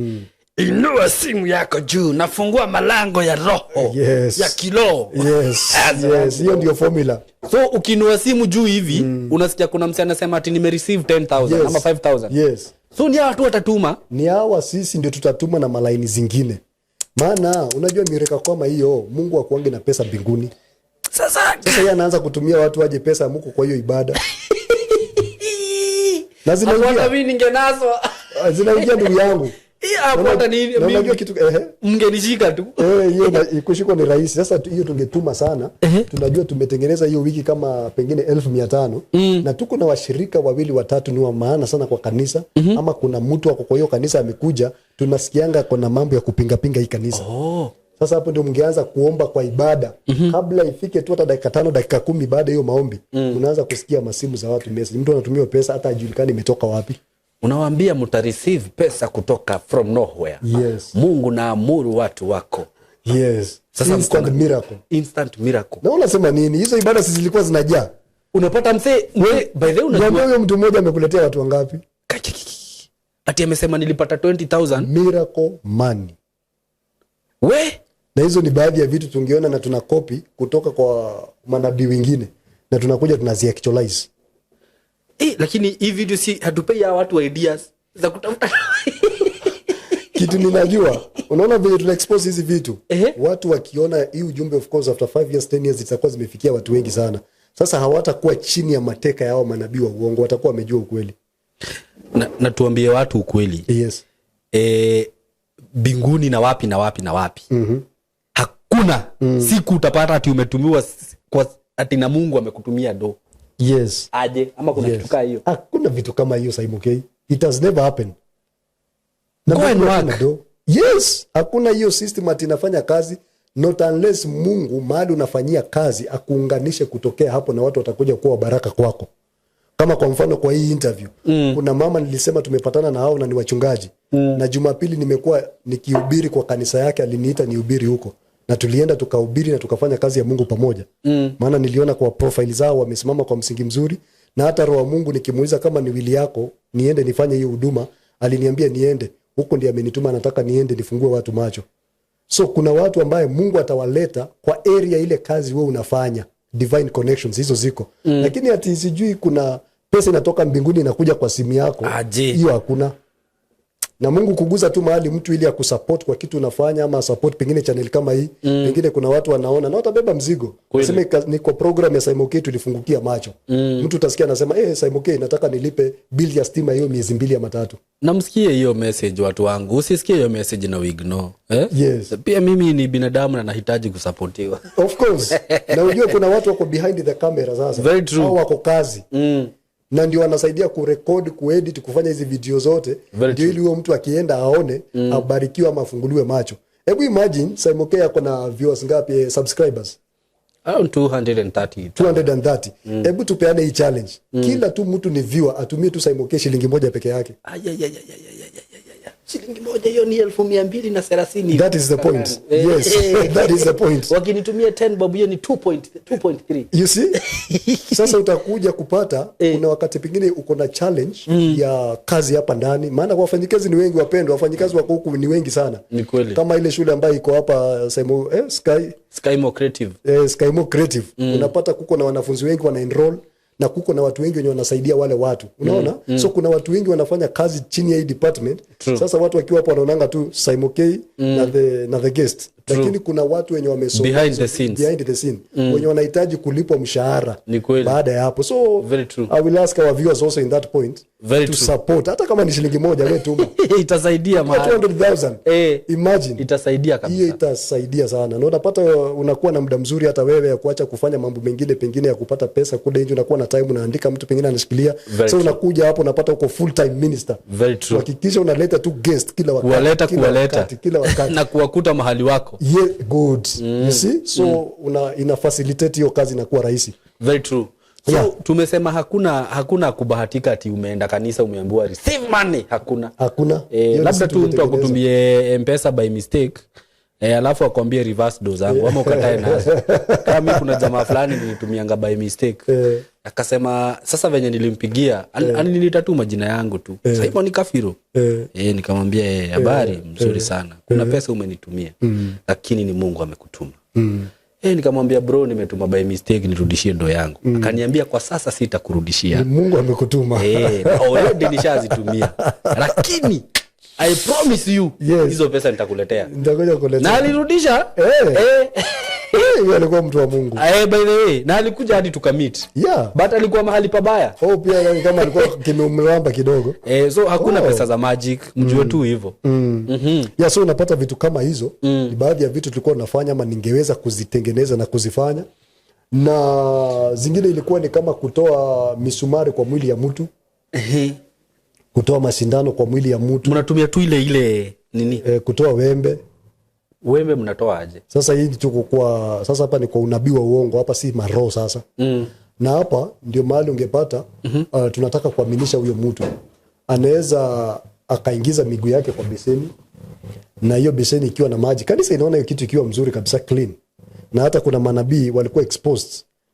S2: "Inua simu yako juu, nafungua malango ya roho ya kiroho."
S1: Yes, hiyo ndio formula.
S2: So ukiinua simu juu hivi, unasikia kuna msee anasema ati nimereceive 10,000 ama 5000. So ni hawa watu watatuma?
S1: Ni hawa, sisi ndio tutatuma na malaini zingine, maana unajua miracle kama hiyo, Mungu akuange na pesa mbinguni.
S2: Sasa
S1: Sasa yeye anaanza kutumia watu waje pesa muko kwa hiyo ibada na
S2: hapo hata
S1: zinaingia.
S2: mimi ningenaswa.
S1: Zinaingia, ndugu yangu.
S2: Hii hapo hata ni
S1: Na unajua kitu
S2: mngenishika tu.
S1: Eh, hiyo kushikwa ni rahisi. Sasa hiyo tungetuma sana. Tunajua tumetengeneza hiyo wiki kama pengine 500,000 na tuko na washirika wawili watatu ni wa maana sana kwa kanisa, ama kuna mtu ako kwa hiyo kanisa amekuja, tunasikianga kuna mambo ya kupingapinga hii kanisa. Sasa hapo ndio mngeanza kuomba kwa ibada. Kabla ifike tu hata dakika 5, dakika 10 baada ya hiyo maombi, unaanza kusikia masimu za watu, message, mtu anatumiwa pesa hata ajulikani imetoka wapi.
S2: Unawaambia mtareceive pesa kutoka from nowhere. Mungu naamuru watu wako. Sasa
S1: Instant miracle.
S2: Instant miracle.
S1: Na unasema nini, hizo ibada si zilikuwa zinajaa?
S2: Unapata msee mwe, by the way, unajua
S1: Niambie, huyo mtu mmoja amekuletea watu wangapi?
S2: Kachikiki. Ati amesema nilipata 20,000.
S1: Miracle money.
S2: We.
S1: Na hizo ni baadhi ya vitu tungeona na tuna copy kutoka kwa manabii wengine na tunakuja tunaziactualize.
S2: Lakini hii video si hatupei hawa watu ideas za kutafuta?
S1: Kitu ninajua, unaona vile tuna expose hizi vitu,
S2: Ehe.
S1: watu wakiona hii ujumbe, of course after 5 years, 10 years zitakuwa zimefikia watu wengi sana. Sasa hawatakuwa chini ya mateka ya hao manabii wa uongo, watakuwa wamejua ukweli.
S2: Na tuambie watu ukweli. Mbinguni na wapi na wapi na wapi, hakuna siku utapata ati umetumiwa kwa ati na Mungu amekutumia do. Aje, ama kuna kitu kaa hiyo?
S1: Hakuna vitu kama hiyo, Simon K. It has never happened. Na
S2: Go and
S1: Mungu
S2: work.
S1: hakuna do. Yes, hakuna hiyo system ati inafanya kazi, not unless Mungu mahali unafanyia kazi akuunganishe kutokea hapo na watu watakuja kuwa baraka kwako. Kama kwa mfano kwa hii interview, kuna mama nilisema tumepatana na hao na ni wachungaji, na Jumapili nimekuwa nikihubiri kwa kanisa yake, aliniita nihubiri huko na tulienda tukahubiri na tukafanya kazi ya Mungu pamoja, maana niliona kwa profile zao wamesimama kwa msingi mzuri, na hata Roho wa Mungu nikimuuliza kama ni will yako niende nifanye hiyo huduma, aliniambia niende huko, ndiye amenituma, anataka niende nifungue watu macho. So kuna watu ambaye Mungu atawaleta kwa area ile kazi wewe unafanya. Divine connections hizo ziko, lakini ati sijui kuna pesa inatoka mbinguni inakuja kwa simu yako.
S2: Aje.
S1: Hiyo hakuna. Na Mungu kuguza tu mahali mtu ili akusupport kwa kitu unafanya ama support pengine channel kama hii, pengine kuna watu wanaona na watabeba mzigo. Sema ni kwa program ya Simon K tulifungukia macho, mtu utasikia anasema, "Eh, Simon K, nataka nilipe bill ya stima hiyo miezi 2 ama 3."
S2: Na msikie hiyo message, watu wangu, usisikie hiyo message na uignore, eh?
S1: Yes.
S2: Pia mimi ni binadamu na nahitaji kusapotiwa.
S1: Of course. Na ujue kuna watu wako behind the camera sasa.
S2: Very true.
S1: Hao wako kazi na ndio wanasaidia kurekodi, kuedit, kufanya hizi video zote.
S2: Very
S1: Ndio ili huyo mtu akienda aone, abarikiwe ama afunguliwe macho. Hebu imagine Simon K ako na viewers ngapi, subscribers?
S2: Around 230.
S1: 230. Hebu tupeane hii challenge, kila tu mtu ni viewer atumie tu Simon K shilingi 1 peke yake.
S2: Ay, ay, ay, ay, ay, ay, ay, ay, ay. Shilingi 1 hiyo ni 230,000.
S1: That is the point. Yes, that is the point.
S2: Wakinitumia 10 bob, hiyo ni 2.3.
S1: You see, sasa utakuja kupata kuna wakati pengine uko na challenge ya kazi hapa ndani, maana wafanyikazi ni wengi, wapendwa, wafanyikazi wako huku ni wengi sana.
S2: Ni kweli.
S1: Kama ile shule ambayo iko hapa Semo, Sky
S2: Skymo Creative.
S1: Skymo Creative, unapata kuko na wanafunzi wengi wana enroll na kuko na watu wengi wenye wanasaidia wale watu, unaona. So kuna watu wengi wanafanya kazi chini ya hii department.
S2: True.
S1: Sasa watu wakiwa hapo wanaonanga tu Simon K na the guest, lakini kuna watu wenye wamesoma
S2: Behind the scenes.
S1: Behind the scene, wenye wanahitaji kulipwa mshahara
S2: Ni kweli.
S1: baada ya hapo. So
S2: Very true.
S1: I will ask our viewers also in that point
S2: Very
S1: to
S2: true.
S1: support, hata kama ni shilingi 1, wewe tuma.
S2: Itasaidia mahali.
S1: 200,000. Imagine.
S2: Itasaidia
S1: Hiyo
S2: kabisa.
S1: itasaidia sana na unapata unakuwa na muda mzuri hata wewe ya kuacha kufanya mambo mengine pengine ya kupata pesa kule nje. Unakuwa na time, unaandika, mtu pengine anashikilia.
S2: Very
S1: So
S2: true.
S1: unakuja hapo unapata uko full time minister.
S2: Very true.
S1: Hakikisha unaleta tu guest kila wakati,
S2: Kuwaleta,
S1: kila
S2: kuwaleta.
S1: wakati, kila wakati.
S2: Na kuwakuta mahali wako.
S1: Yeah, good. You see, so ina facilitate hiyo kazi inakuwa rahisi.
S2: Very true. So tumesema hakuna kubahatika ati umeenda kanisa umeambiwa receive money, hakuna.
S1: Hakuna. Hiyo ni
S2: Labda
S1: si
S2: tu mtu
S1: tumetengeneza.
S2: akutumie Mpesa by mistake, alafu akwambie reverse do zangu ama ukatae nazo. Kama mi kuna jamaa fulani nilitumianga by mistake, akasema sasa venye nilimpigia, aliniita tu majina yangu tu, Simon Kafiro. Nikamwambia, "Habari mzuri sana, kuna pesa umenitumia, lakini ni Mungu amekutuma." Nikamwambia, "Bro, nimetuma by mistake, nirudishie ndo yangu." Akaniambia, "Kwa sasa sitakurudishia."
S1: Ni Mungu amekutuma.
S2: Already nishazitumia, lakini I promise you hizo pesa nitakuletea.
S1: Nitakuja kuletea.
S2: Na alirudisha.
S1: Eh, huyo alikuwa mtu wa Mungu.
S2: By the way, na alikuja hadi tukameet, but alikuwa mahali pabaya.
S1: Oh, pia yani kama alikuwa kimeumramba kidogo.
S2: So hakuna pesa za magic, mjue tu hivyo.
S1: Yeah, so unapata vitu kama hizo ni baadhi ya vitu tulikuwa tunafanya ama ningeweza kuzitengeneza na kuzifanya. Na zingine ilikuwa ni kama kutoa misumari kwa mwili ya mtu, kutoa masindano kwa mwili ya mtu.
S2: Mnatumia tu ile ile nini?
S1: Kutoa wembe.
S2: Wembe mnatoa aje?
S1: Sasa hii tuko kwa sasa hapa ni kwa unabii wa uongo, hapa si maroho sasa. Na hapa ndio mahali ungepata tunataka kuaminisha huyo mtu anaweza akaingiza miguu yake kwa beseni na hiyo beseni ikiwa na maji, kanisa inaona hiyo kitu ikiwa mzuri kabisa, clean. Na hata kuna manabii walikuwa exposed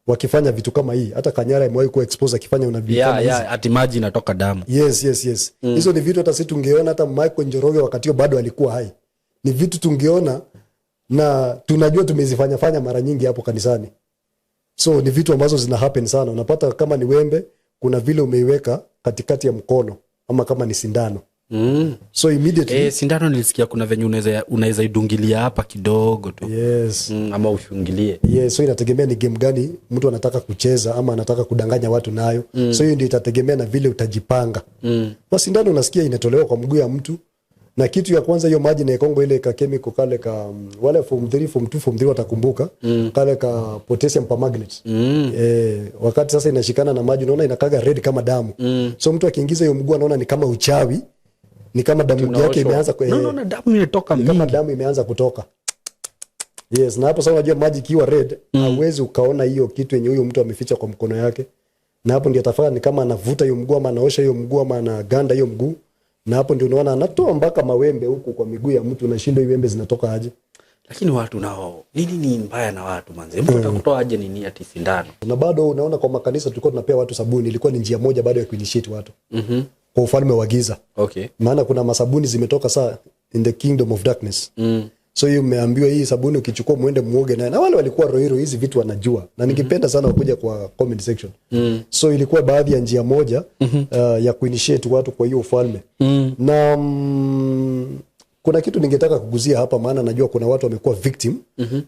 S1: wakifanya vitu kama hii. Hata Kanyara amewahi kuwa exposed akifanya unabii kama hizi.
S2: Yeah, ati maji inatoka damu.
S1: Yes, hizo ni vitu hata si tungeona. Hata Michael Njoroge wakati huo bado alikuwa hai, ni vitu tungeona na tunajua tumezifanya fanya mara nyingi hapo kanisani. So ni vitu ambazo zina happen sana. Unapata kama ni wembe, kuna vile umeiweka katikati ya mkono, ama kama ni sindano. So immediately
S2: Sindano nilisikia kuna venye unaweza idungilia hapa kidogo tu.
S1: Yes.
S2: Ama ushungilie.
S1: Yes, so inategemea ni game gani mtu anataka kucheza ama anataka kudanganya watu nayo. So hiyo ndio itategemea na vile utajipanga. Na sindano unasikia inatolewa kwa mguu ya mtu, na kitu ya kwanza hiyo maji inaekongo ile ka chemical kale ka wale form 3, form 2, form 3 watakumbuka kale ka potassium permanganate. Wakati sasa inashikana na maji, unaona inakaga red kama damu. So mtu akiingiza hiyo mguu anaona ni kama uchawi, ni kama damu yake
S2: Unaoshwa.
S1: imeanza
S2: No, no, no, damu imetoka
S1: ni kama
S2: mingi.
S1: Damu imeanza kutoka. Yes, na hapo sasa unajua maji ikiwa red, hauwezi ukaona hiyo kitu yenye huyo mtu ameficha kwa mkono yake, na hapo ndio atafanya ni kama anavuta hiyo mguu ama anaosha hiyo mguu ama anaganda hiyo mguu, na hapo ndio unaona anatoa mpaka mawembe huku kwa miguu ya mtu, unashindwa hii wembe zinatoka aje.
S2: Lakini watu nao, nini ni mbaya na watu manze? Mtu atakutoa aje nini ati sindano?
S1: Na bado unaona kwa makanisa tulikuwa tunapea watu sabuni, ilikuwa ni njia moja bado ya kuinitiate watu kwa ufalme wa giza. Maana kuna masabuni zimetoka saa in the kingdom of darkness. So hiyo umeambiwa hii sabuni ukichukua muende muoge naye, na wale walikuwa Ruiru hizi vitu wanajua, na ningependa sana wakuja kwa comment section. So ilikuwa baadhi ya njia moja ya kuinitiate watu kwa hiyo ufalme. Na kuna kitu ningetaka kuguzia hapa, maana najua kuna watu wamekuwa victim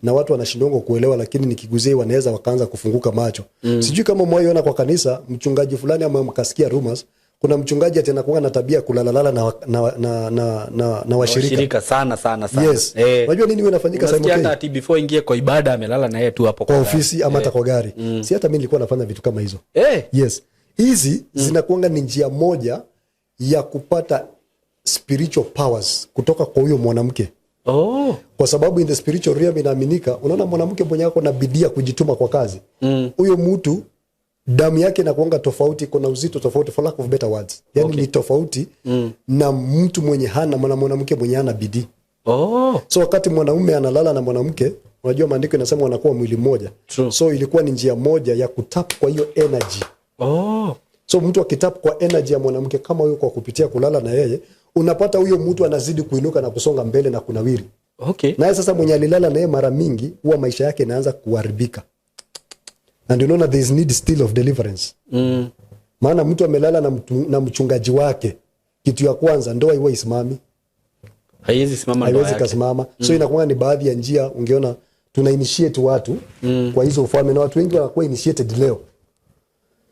S1: na watu wanashindwa kuelewa, lakini nikiguzia hii wanaweza wakaanza kufunguka macho. Sijui kama mwaiona kwa kanisa mchungaji fulani ama mkasikia rumors, kuna mchungaji ati anakuwa na tabia ya kulalalala na washirika.
S2: Washirika sana sana sana.
S1: Yes. Unajua nini huwa inafanyika, Simon
S2: Unasikia
S1: K?
S2: hata ati before ingie kwa ibada amelala na yeye tu hapo
S1: kwa
S2: gari.
S1: Ofisi ama hata kwa gari. Si hata mi nilikuwa nafanya vitu kama hizo. Yes, hizi zinakuanga ni njia moja ya kupata spiritual powers kutoka kwa huyo mwanamke, kwa sababu in the spiritual realm inaaminika, unaona mwanamke mwenye ako na bidii ya kujituma kwa kazi, huyo mtu damu yake inakuanga tofauti, kuna uzito tofauti, for lack of better words, yani ni tofauti na mtu mwenye hana na mwanamke mwenye hana bidii. So wakati mwanaume analala na mwanamke, unajua maandiko inasema wanakuwa mwili mmoja.
S2: True.
S1: So ilikuwa ni njia moja ya kutap kwa hiyo energy. So mtu akitap kwa energy ya mwanamke kama huyo kwa kupitia kulala na yeye, unapata huyo mtu anazidi kuinuka na kusonga mbele na kunawiri. Naye sasa mwenye alilala naye mara mingi huwa maisha yake inaanza kuharibika, na ndio unaona there is need still of deliverance. Maana mtu amelala na mchungaji wake, kitu ya kwanza ndoa iwe isimami.
S2: Haiwezi simama ndoa
S1: Haiwezi
S2: yake.
S1: kasimama. So inakuwa ni baadhi ya njia ungeona tuna initiate watu kwa hizo ufalme, na watu wengi wanakuwa initiated leo.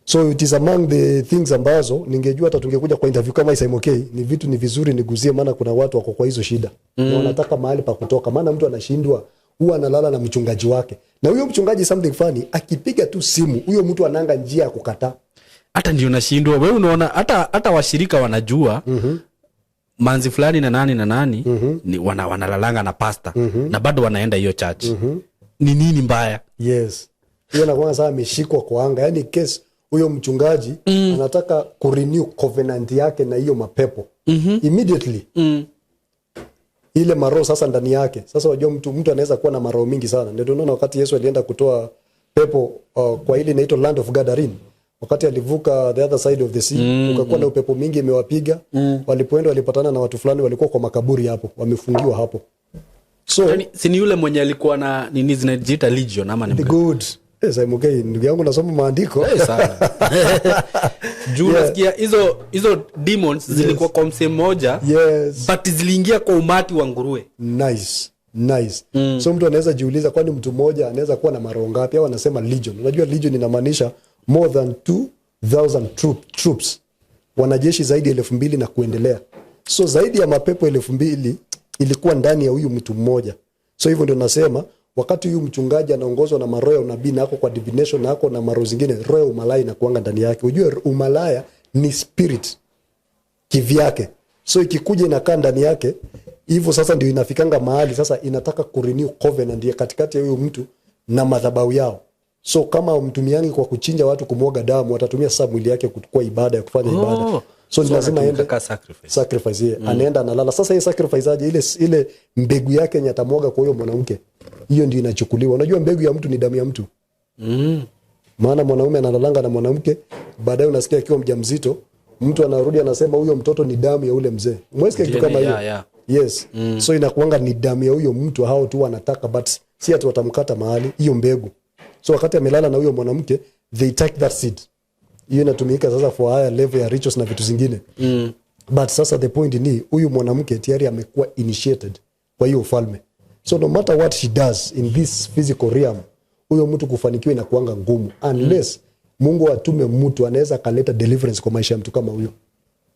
S1: So it is among the things ambazo ningejua hata tungekuja kwa interview kama hii, Simon K, ni vitu ni vizuri niguzie, maana kuna watu wako kwa hizo shida na wanataka mahali pa kutoka. Maana mtu anashindwa, huwa analala na mchungaji wake, na huyo mchungaji, something funny, akipiga tu simu huyo mtu ananga njia ya kukataa.
S2: Hata ndio nashindwa, we unaona hata washirika wanajua manzi fulani na nani na nani ni wanalalanga na pasta na bado wanaenda hiyo church. Ni nini mbaya?
S1: Yes, hiyo nakuwa sasa ameshikwa kwa anga, yani case huyo mchungaji anataka kurenew covenant yake na hiyo mapepo immediately. Ile maroho sasa ndani yake. Sasa wajua mtu anaweza kuwa na maroho mingi sana. Ndio tunaona wakati Yesu alienda kutoa pepo kwa ile inaitwa land of Gadarene, wakati alivuka the other side of the sea, ukakuwa na upepo mingi imewapiga. Walipoenda walipatana na watu fulani walikuwa kwa makaburi hapo, wamefungiwa hapo. So
S2: Yaani, si ni yule mwenye alikuwa na nini zinajiita legion ama ni
S1: The good. Yes, I'm okay. Ndugu yangu nasoma maandiko.
S2: Eh, sana juu nasikia hizo demons zilikuwa kwa msee mmoja but ziliingia kwa umati wa nguruwe.
S1: Nice. Nice. So mtu anaweza jiuliza, kwani mtu mmoja anaweza kuwa na maroho ngapi? Au anasema legion. Unajua legion inamaanisha more than 2000 troops. Wanajeshi zaidi ya 2000 na kuendelea. So zaidi ya mapepo 2000 ilikuwa ndani ya huyu mtu mmoja. So hivyo ndio nasema wakati huyu mchungaji anaongozwa na maroho ya unabii na ako kwa divination na ako na maroho zingine, roho ya umalaya inakuanga ndani yake. Ujue umalaya ni spirit kivyake, so ikikuja inakaa ndani yake hivyo, sasa ndio inafikanga mahali sasa inataka kurenew covenant ya katikati ya huyu mtu na madhabahu yao. So kama mtumiangi kwa kuchinja watu, kumwaga damu, watatumia sasa mwili yake kuchukua ibada ya kufanya ibada. So ni
S2: So
S1: lazima
S2: anatumika
S1: aende
S2: ka sacrifice.
S1: Sacrifice, yeah. Anaenda analala sasa. Hii sacrifice aje? Ile mbegu yake yenye atamwaga kwa huyo mwanamke, hiyo ndio inachukuliwa. Unajua mbegu ya mtu ni damu ya mtu. Maana mwanaume analalanga na mwanamke, baadaye unasikia akiwa mjamzito, mtu anarudi anasema huyo mtoto ni damu ya ule mzee. Umesikia kitu kama hiyo?
S2: Yeah.
S1: Yes. So inakuanga ni damu ya huyo mtu, hao tu wanataka, but si ati watamkata mahali hiyo mbegu. So wakati amelala na huyo mwanamke, they take that seed. Hiyo inatumika sasa for higher level ya rituals na vitu zingine. But sasa the point ni huyu mwanamke tayari amekuwa initiated kwa hiyo ufalme, so no matter what she does in this physical realm, huyo mtu kufanikiwa inakuanga ngumu unless Mungu atume mtu anaweza akaleta deliverance kwa maisha ya mtu kama huyo.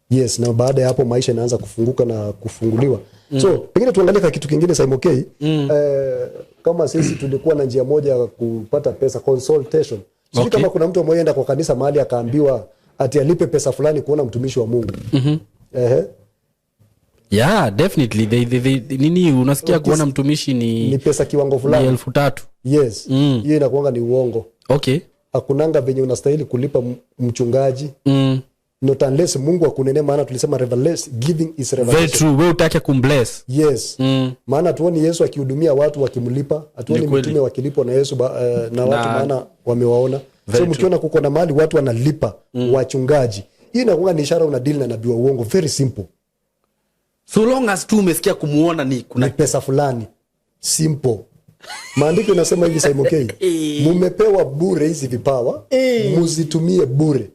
S1: Yes, na baada ya hapo maisha inaanza kufunguka na kufunguliwa. So pengine tuangalie ka kitu kingine, Simon K. Kama sisi tulikuwa na njia moja ya kupata pesa, consultation. Sijui kama kuna mtu ameenda kwa kanisa mahali akaambiwa ati alipe pesa fulani kuona mtumishi wa Mungu. Ehe.
S2: Yeah, definitely. Nini unasikia kuona mtumishi ni,
S1: Ni pesa kiwango
S2: ni
S1: fulani.
S2: 3,000.
S1: Yes, hiyo inakuanga ni uongo. Hakunanga venye unastahili kulipa mchungaji, not unless Mungu akunene, maana tulisema revelation, giving is
S2: Very
S1: revelation.
S2: true. We utake kumbless.
S1: Yes, maana hatuoni Yesu akihudumia watu wakimlipa, hatuoni
S2: Ni kweli.
S1: mitume wakilipwa na Yesu na watu, maana wamewaona. So mkiona kuko na mahali watu wanalipa wachungaji, hii inakuwa ni ishara una deal na nabii wa uongo. Very simple.
S2: So long as tu umesikia kumuona ni kuna
S1: Ni pesa fulani, simple. Maandiko inasema hivi, Simon K, mumepewa bure hizi vipawa, muzitumie bure.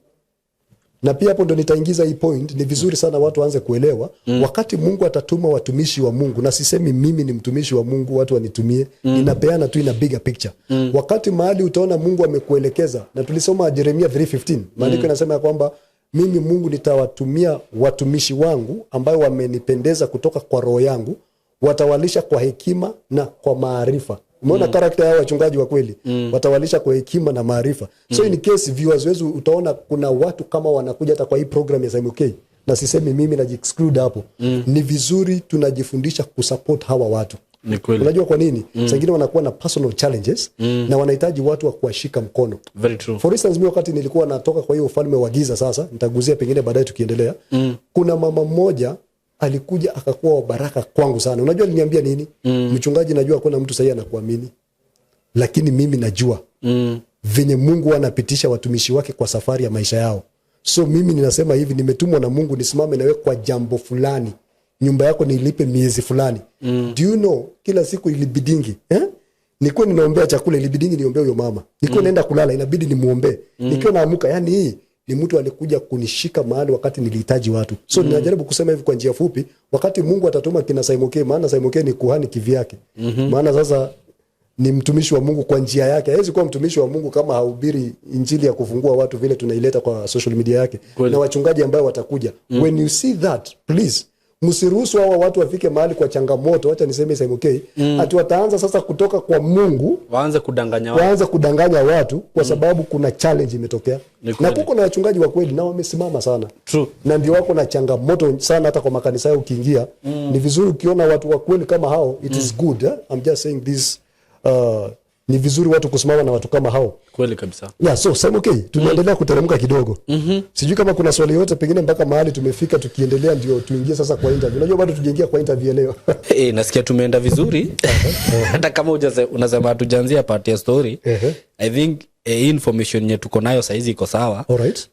S1: Na pia hapo ndo nitaingiza hii point. Ni vizuri sana watu waanze kuelewa, wakati Mungu atatuma watumishi wa Mungu, na sisemi mimi ni mtumishi wa Mungu watu wanitumie, ninapeana tu ina bigger picture. Wakati mahali utaona Mungu amekuelekeza, na tulisoma Jeremia 3:15, maandiko inasema ya kwamba mimi Mungu nitawatumia watumishi wangu ambayo wamenipendeza kutoka kwa roho yangu, watawalisha kwa hekima na kwa maarifa. Umeona character ya wachungaji wa kweli? Watawalisha kwa hekima na maarifa. So in case viewers wetu utaona kuna watu kama wanakuja hata kwa hii program ya Simon K, na sisemi mimi najiexclude hapo, ni vizuri tunajifundisha kusupport hawa watu.
S2: Ni kweli.
S1: Unajua kwa nini? Mm. Saa ingine wanakuwa na personal challenges na wanahitaji watu wa kuwashika mkono.
S2: Very true.
S1: For instance, mi wakati nilikuwa natoka kwa hiyo ufalme wa giza, sasa nitaguzia pengine baadaye tukiendelea. Kuna mama mmoja alikuja akakuwa wa baraka kwangu sana. Unajua aliniambia nini? Mchungaji, najua hakuna mtu sahii anakuamini, lakini mimi najua venye Mungu anapitisha watumishi wake kwa safari ya maisha yao. So mimi ninasema hivi, nimetumwa na Mungu nisimame nawe kwa jambo fulani, nyumba yako nilipe miezi fulani. Do you know, kila siku ilibidingi, eh? Nikuwa ninaombea chakula, ilibidingi niombee huyo mama. Nikuwa naenda kulala, inabidi nimuombee. Nikiwa naamuka, yani hii ni mtu alikuja kunishika mahali wakati nilihitaji watu. So ninajaribu kusema hivi kwa njia fupi, wakati Mungu atatuma kina Simon K, maana Simon K ni kuhani kivyake. Maana sasa ni mtumishi wa Mungu kwa njia yake. Hawezi kuwa mtumishi wa Mungu kama hahubiri injili ya kufungua watu vile tunaileta kwa social media yake. Na wachungaji ambao watakuja. When you see that, please msiruhusu hawa watu wafike mahali kwa changamoto, wacha niseme Simon K, ati wataanza sasa kutoka kwa Mungu
S2: waanze kudanganya watu.
S1: Waanze kudanganya watu kwa sababu kuna challenge imetokea.
S2: Ni
S1: Na
S2: kweli.
S1: kuko na wachungaji wa kweli na wamesimama sana
S2: True.
S1: Na ndio wako na changamoto sana hata kwa makanisa yao ukiingia. Ni vizuri ukiona watu wa kweli kama hao, it is good, eh? I'm just saying this, ni vizuri watu kusimama na watu kama hao.
S2: Kweli kabisa.
S1: Yeah, so Simon K, tunaendelea kuteremka kidogo. Sijui kama kuna swali yote pengine mpaka mahali tumefika, tukiendelea ndio tuingie sasa kwa interview. Unajua bado tujaingia kwa interview leo.
S2: Hey, nasikia tumeenda vizuri hata kama unasema hatujaanzia part ya story. I think information yenye tuko nayo saizi iko sawa.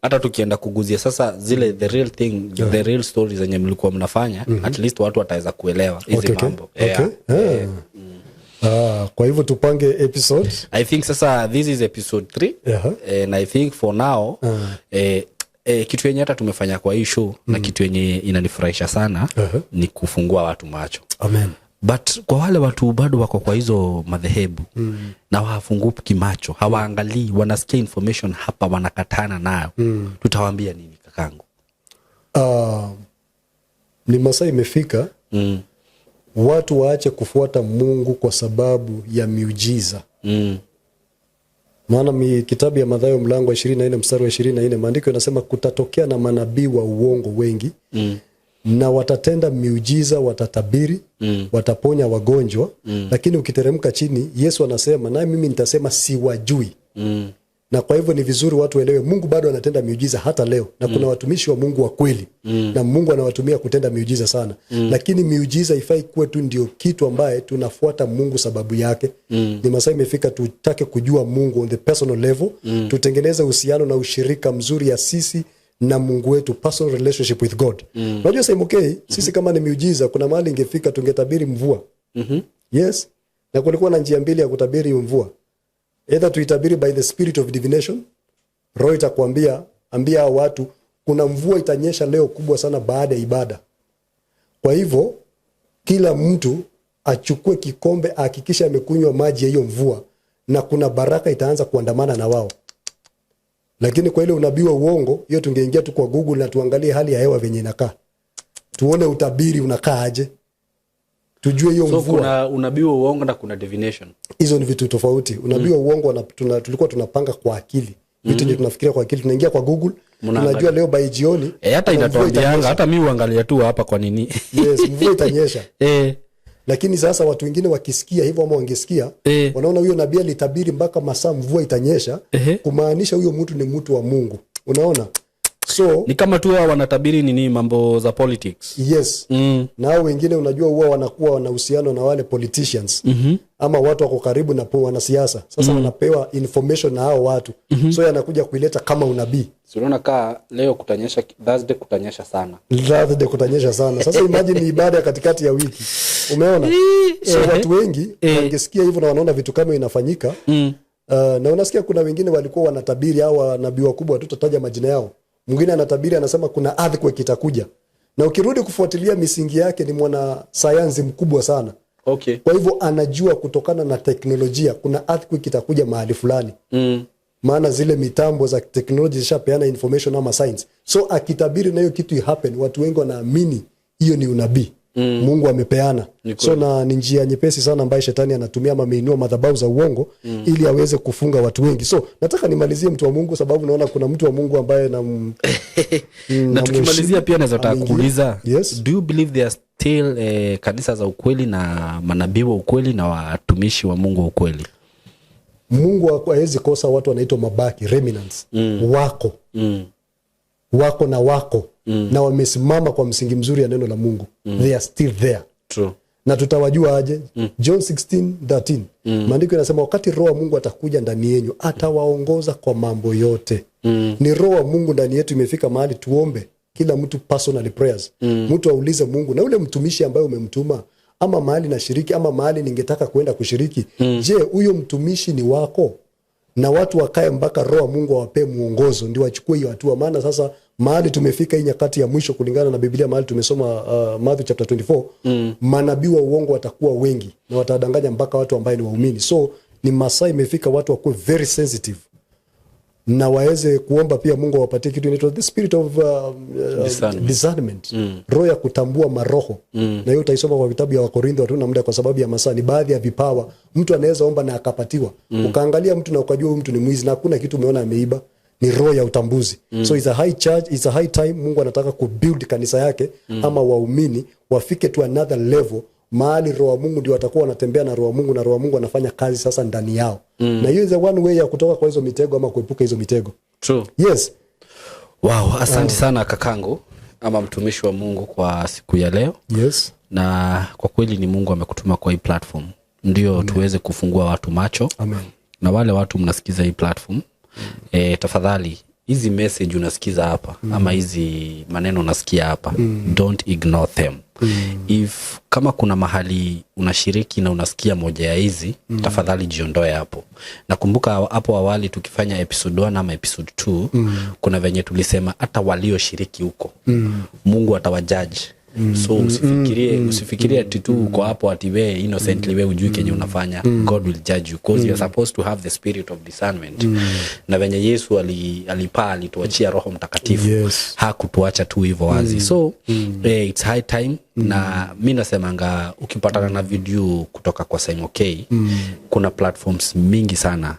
S2: Hata tukienda kuguzia sasa zile the real thing, the real stories zenye mlikuwa mnafanya, at least watu wataweza kuelewa hizi mambo.
S1: Okay. Ah. Ah, kwa hivyo tupange episode.
S2: I think sasa this is episode 3 and I think for now kitu yenye hata tumefanya kwa hii show na kitu yenye inanifurahisha sana ni kufungua watu macho.
S1: Amen.
S2: But kwa wale watu bado wako kwa hizo madhehebu na hawafunguki macho, hawaangalii, wanasikia information hapa wanakatana nayo, tutawaambia nini, kakangu?
S1: Ni masaa imefika watu waache kufuata Mungu kwa sababu ya miujiza. Maana kitabu ya Mathayo mlango wa 24 mstari wa 24, maandiko yanasema kutatokea na manabii wa uongo wengi na watatenda miujiza, watatabiri, wataponya wagonjwa. Lakini ukiteremka chini, Yesu anasema, naye mimi nitasema siwajui. Na kwa hivyo ni vizuri watu waelewe Mungu bado anatenda miujiza hata leo, na kuna watumishi wa Mungu wa kweli na Mungu anawatumia kutenda miujiza sana. Lakini miujiza ifai kuwe tu ndio kitu ambaye tunafuata Mungu sababu yake. Ni masaa imefika tutake kujua Mungu on the personal level, tutengeneze uhusiano na ushirika mzuri ya sisi na Mungu wetu, personal relationship with God. Unajua Simon K, sisi kama ni miujiza, kuna mahali ingefika tungetabiri mvua. Yes, na kulikuwa na njia mbili ya kutabiri mvua. Either tuitabiri by the spirit of divination, roho itakwambia ambia hao watu Kuna mvua itanyesha leo kubwa sana baada ya ibada. Kwa hivyo kila mtu achukue kikombe, ahakikishe amekunywa maji ya hiyo mvua, na kuna baraka itaanza kuandamana na wao. Lakini kwa ile unabii wa uongo, hiyo tungeingia tu kwa Google na tuangalie hali ya hewa venye inakaa, tuone utabiri unakaa aje, tujue hiyo
S2: So
S1: mvua.
S2: kuna unabii wa uongo na kuna divination.
S1: Hizo ni vitu tofauti. Unabii wa uongo tulikuwa tunapanga kwa akili vitu mm. Tunafikiria kwa akili, tunaingia kwa Google,
S2: Mnaangalia.
S1: Tunajua leo by jioni
S2: Hata
S1: kuna mvua
S2: inatuambianga
S1: itanyesha.
S2: Hata mi uangalia tu hapa kwa nini.
S1: Yes, mvua itanyesha. Lakini sasa watu wengine wakisikia hivyo ama wangesikia, wanaona huyo nabii alitabiri mpaka masaa mvua itanyesha, kumaanisha huyo mtu ni mtu wa Mungu, unaona? So
S2: Ni kama tu hao wanatabiri nini, mambo za politics.
S1: Yes. Na hao wengine, unajua, huwa wanakuwa wana uhusiano na wale politicians ama watu wako karibu na wanasiasa. Sasa wanapewa information na hao watu, so yanakuja kuileta kama unabii.
S2: Si unaona kaa leo kutanyesha, Thursday kutanyesha sana.
S1: Thursday kutanyesha sana. Sasa imagine ni ibada ya katikati ya wiki, umeona? So watu wengi wangesikia hivyo na wanaona vitu kama inafanyika. Na unasikia kuna wengine walikuwa wanatabiri, au wanabii wakubwa, tutataja majina yao. Mwingine anatabiri, anasema kuna earthquake itakuja, na ukirudi kufuatilia misingi yake, ni mwana sayansi mkubwa sana. Kwa hivyo anajua kutokana na teknolojia kuna earthquake itakuja mahali fulani, maana zile mitambo za teknoloji zishapeana information ama science. So akitabiri na hiyo kitu happen, watu wengi wanaamini hiyo ni unabii Mungu amepeana.
S2: Ni
S1: So na ni njia nyepesi sana ambayo shetani anatumia ama ameinua madhabahu za uongo ili aweze kufunga watu wengi. So nataka nimalizie, mtu wa Mungu, sababu naona kuna mtu wa Mungu ambaye nam
S2: Na tukimalizia pia naweza taka
S1: Ameingia.
S2: kuuliza,
S1: Yes.
S2: do you believe there are still kanisa za ukweli na manabii wa ukweli na watumishi wa Mungu wa ukweli?
S1: Mungu hawezi kosa watu wanaitwa mabaki, remnants. Wako wako na wako na wamesimama kwa msingi mzuri ya neno la Mungu. They are still there.
S2: True.
S1: Na tutawajua aje? John 16:13, maandiko inasema wakati Roho wa Mungu atakuja ndani yenyu, atawaongoza kwa mambo yote. Ni Roho wa Mungu ndani yetu. Imefika mahali tuombe kila mtu personally prayers. Mtu aulize Mungu, na ule mtumishi ambaye umemtuma ama mahali nashiriki ama mahali ningetaka kuenda kushiriki, je, huyo mtumishi ni wako? Na watu wakae mpaka Roho wa Mungu awapee mwongozo ndio wachukue hiyo hatua, maana sasa mahali tumefika hii nyakati ya mwisho, kulingana na Biblia mahali tumesoma, Matthew chapter 24, manabii wa uongo watakuwa wengi na watadanganya mpaka watu ambaye ni waumini. So ni masaa imefika watu wakuwe very sensitive na waweze kuomba pia Mungu awapatie kitu inaitwa the spirit of
S2: Discernment.
S1: Discernment, roho ya kutambua maroho. Na hiyo utaisoma kwa vitabu ya Wakorintho, hatuna muda kwa sababu ya masaa. Ni baadhi ya vipawa mtu anaweza omba na akapatiwa. Ukaangalia mtu na ukajua huyu mtu ni mwizi na hakuna kitu umeona ameiba. Ni roho ya utambuzi. So it's a high charge, it's a high time Mungu anataka kubuild kanisa yake ama waumini wafike to another level mahali Roho wa Mungu ndio watakuwa wanatembea na Roho wa Mungu, na Roho wa Mungu anafanya kazi sasa ndani yao. Na hiyo is the one way ya kutoka kwa hizo mitego ama kuepuka hizo mitego.
S2: True.
S1: Yes.
S2: Wow, asante sana kakangu ama mtumishi wa Mungu kwa siku ya leo. Na kwa kweli ni Mungu amekutuma kwa hii platform ndio tuweze kufungua watu macho.
S1: Amen.
S2: Na wale watu mnasikiza hii platform, tafadhali hizi message unasikiza hapa ama hizi maneno unasikia hapa, don't ignore them. If kama kuna mahali unashiriki na unasikia moja ya hizi, tafadhali jiondoe hapo. Nakumbuka hapo awali tukifanya episode 1 ama episode 2, kuna venye tulisema hata walioshiriki huko Mungu atawajaji. So usifikirie ati tu uko hapo, ati we innocently, we ujui kenye unafanya. God will judge you because you're supposed to have the spirit of discernment. Na venye Yesu alipaa, alituachia Roho Mtakatifu. Hakutuacha tu hivyo wazi. So it's high time. Na mi nasemanga ukipatana na video kutoka kwa Simon K, kuna platforms mingi sana.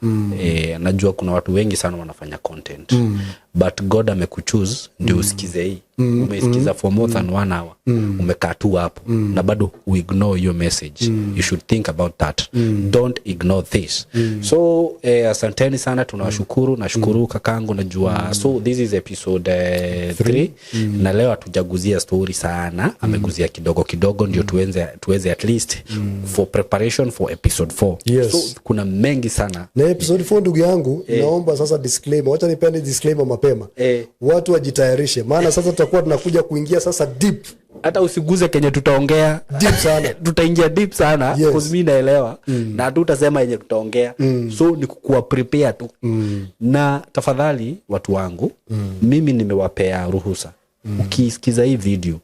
S2: Najua kuna watu wengi sana wanafanya content, but God amekuchoose ndio usikize hii. Umeisikiza for more than one hour, umekaa tu hapo na bado uignore your message. You should think about that. Don't ignore this. So asanteni sana, tunawashukuru. Nashukuru kakangu, najua. So this is episode 3, na leo hatujaguzia story sana, ameguzia kidogo kidogo ndio tuweze at least for preparation for episode 4. So kuna mengi sana.
S1: Na episode 4, ndugu yangu, naomba sasa disclaimer, wacha nipeane disclaimer mapema. Watu wajitayarishe, maana sasa tutakuwa tunakuja kuingia sasa deep.
S2: Hata usiguze kenye tutaongea.
S1: Deep sana.
S2: Tutaingia deep sana. 'Cause mi naelewa na hatutasema yenye tutaongea, so ni kukuwa prepare tu. Na tafadhali watu wangu, mimi nimewapea ruhusa, ukisikiza hii video,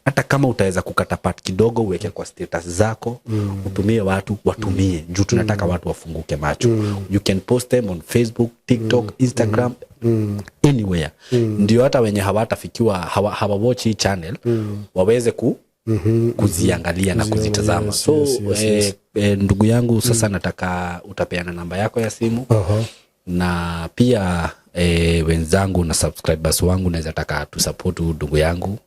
S2: hata kama utaweza kukata part kidogo uweke kwa status zako, utumie watu watumie juu tunataka watu wafunguke macho. You can post them on Facebook, TikTok, Instagram, anywhere, ndio hata wenye hawatafikiwa hawawatch hii channel waweze kuziangalia na kuzitazama. So ndugu yangu, sasa nataka utapeana namba yako ya simu. Na pia wenzangu na subscribers wangu, naweza taka tusupport huyu ndugu yangu.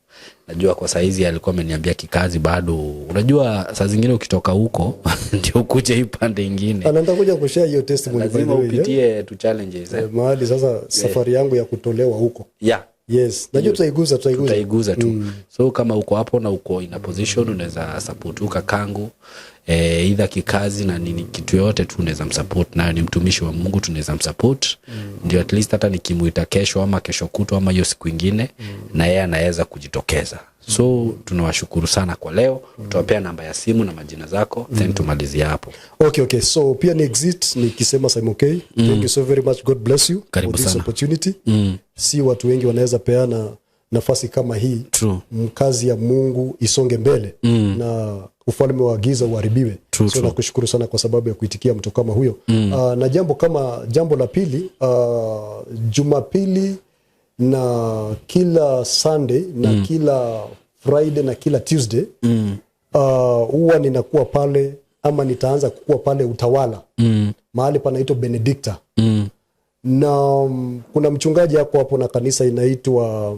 S2: Najua kwa saizi alikuwa ameniambia kikazi bado, unajua saa zingine ukitoka huko ndio ukuje hii pande ingine.
S1: Na nitakuja kushare hiyo testimony, by the
S2: Lazima
S1: way, eh?
S2: upitie tu challenges, eh?
S1: Eh, mahali sasa safari yangu ya kutolewa huko. Yes, najua tutaiguza, tutaiguza.
S2: Tutaiguza tu. So kama uko hapo na uko in a position unaweza support huyu kakangu either kikazi na nini, kitu yoyote tu unaweza msupport nayo, ni mtumishi wa Mungu, tunaweza msupport ndio at least hata nikimuita kesho ama kesho kutwa ama hiyo siku ingine na yeye anaweza kujitokeza. So tunawashukuru sana kwa leo. Tutawapea namba ya simu na majina zako, then tumalizie hapo.
S1: Okay, so pia ni exit nikisema Simon K, thank you so very much. God bless you
S2: Karibu
S1: for this
S2: sana.
S1: opportunity. Si watu wengi wanaweza peana nafasi kama hii.
S2: True.
S1: Kazi ya Mungu isonge mbele na ufalme wa giza uharibiwe.
S2: True,
S1: So
S2: true.
S1: nakushukuru sana kwa sababu ya kuitikia mtu kama huyo. Na jambo kama jambo la pili, Jumapili na kila Sunday na kila Friday na kila Tuesday huwa ninakuwa pale ama nitaanza kukua pale Utawala mahali panaitwa Benedicta na kuna mchungaji hapo hapo na kanisa inaitwa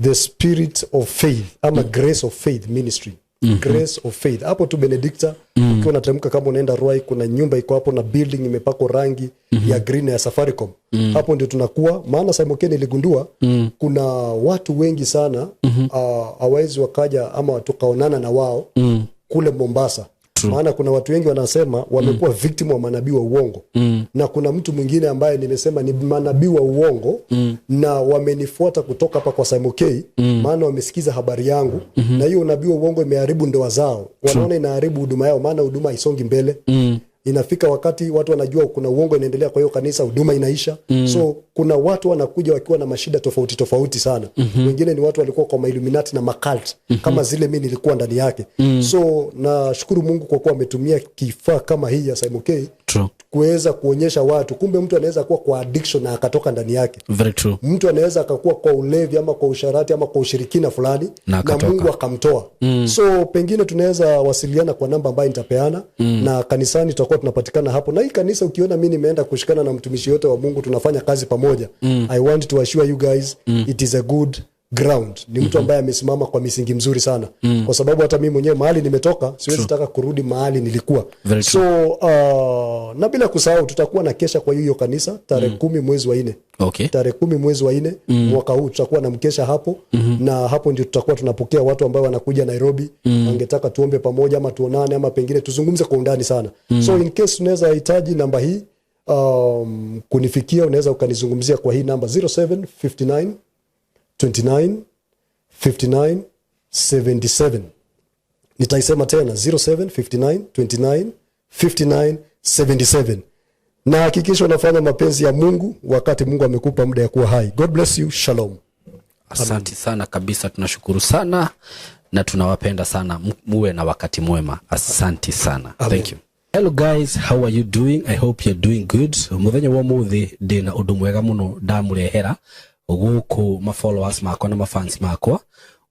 S1: The Spirit of Faith ama Grace of Faith Ministry. Grace of Faith hapo tu Benedicta. Ukiwa unateremka kama unaenda Ruai, kuna nyumba iko hapo na building imepakwa rangi ya green ya Safaricom. Hapo ndio tunakuwa, maana Simon Ken niligundua kuna watu wengi sana hawawezi wakaja ama tukaonana na wao kule Mombasa, maana kuna watu wengi wanasema wamekuwa victim wa manabii wa uongo na kuna mtu mwingine ambaye nimesema ni manabii wa uongo na wamenifuata kutoka hapa kwa Simon K maana wamesikiza habari yangu na hiyo unabii wa uongo imeharibu ndoa zao, wanaona inaharibu huduma yao, maana huduma haisongi mbele. Inafika wakati watu wanajua kuna uongo inaendelea kwa hiyo kanisa, huduma inaisha. So kuna watu wanakuja wakiwa na mashida tofauti tofauti sana. Wengine ni watu walikuwa kwa mailluminati na macult kama zile mi nilikuwa ndani yake. So nashukuru Mungu kwa kuwa ametumia kifaa kama hii ya Simon K kuweza kuonyesha watu kumbe mtu anaweza kuwa kwa addiction na akatoka ndani yake.
S2: Very true.
S1: Mtu anaweza akakuwa kwa ulevi ama kwa usharati ama kwa ushirikina fulani
S2: Na
S1: na
S2: akatoka.
S1: Mungu akamtoa. So pengine tunaweza wasiliana kwa namba ambayo nitapeana na kanisani tutakuwa tunapatikana hapo. Na hii kanisa, ukiona mi nimeenda kushikana na mtumishi yote wa Mungu, tunafanya kazi pamoja, I want to assure you guys it is a good ground. Ni mtu ambaye amesimama kwa misingi mzuri sana kwa sababu hata mimi mwenyewe mahali nimetoka siwezi taka kurudi mahali nilikuwa.
S2: Very.
S1: So na bila kusahau tutakuwa na kesha kwa hiyo kanisa tarehe 10 mwezi wa 4. Tarehe 10 mwezi wa 4 mwaka huu tutakuwa na mkesha hapo na hapo ndio tutakuwa tunapokea watu ambao wanakuja Nairobi wangetaka tuombe pamoja ama tuonane ama pengine tuzungumze kwa undani sana. So in case unaweza hitaji namba hii kunifikia, unaweza ukanizungumzia kwa hii namba 0759 29 59 77. Nitaisema tena, 0759 29 59 77. Na hakikisha unafanya mapenzi ya Mungu wakati Mungu amekupa muda ya kuwa hai. God bless you. Shalom.
S2: Asante sana kabisa, tunashukuru sana na tunawapenda sana. Muwe na wakati mwema. Asante sana.
S1: Amen.
S2: Thank you. Hello guys, how are you doing? I hope you're doing good. Muthenya wa muthi ndina undu mwega muno ndamurehera guku ma followers makwa na ma fans makwa,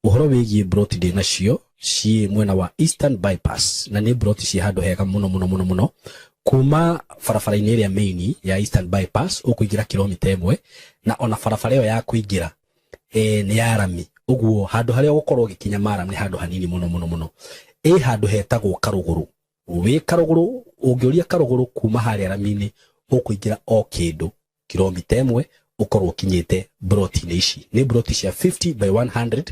S2: uhoro wigie broti ndi nacio ciĩ mwena wa Eastern Bypass, na nĩ broti ciĩ handũ hega muno muno muno muno. Kuma barabara-inĩ ĩrĩa main ya Eastern Bypass ũkũingĩra kilomita 1, na ona barabara ĩyo ya kũingĩra nĩ ya rami, ũguo handũ harĩa ũgũkorwo ũgĩkinya maram nĩ handũ hanini mũno mũno mũno. Ĩ handũ hetagwo Karũgũrũ. Wĩ Karũgũrũ, ũngĩũria Karũgũrũ kuma harĩa rami-inĩ, ũkũingĩra o kĩndũ kilomita 1 ũkorwo ũkinyĩte broti-inĩ ici. Nĩ broti cia 50 by 100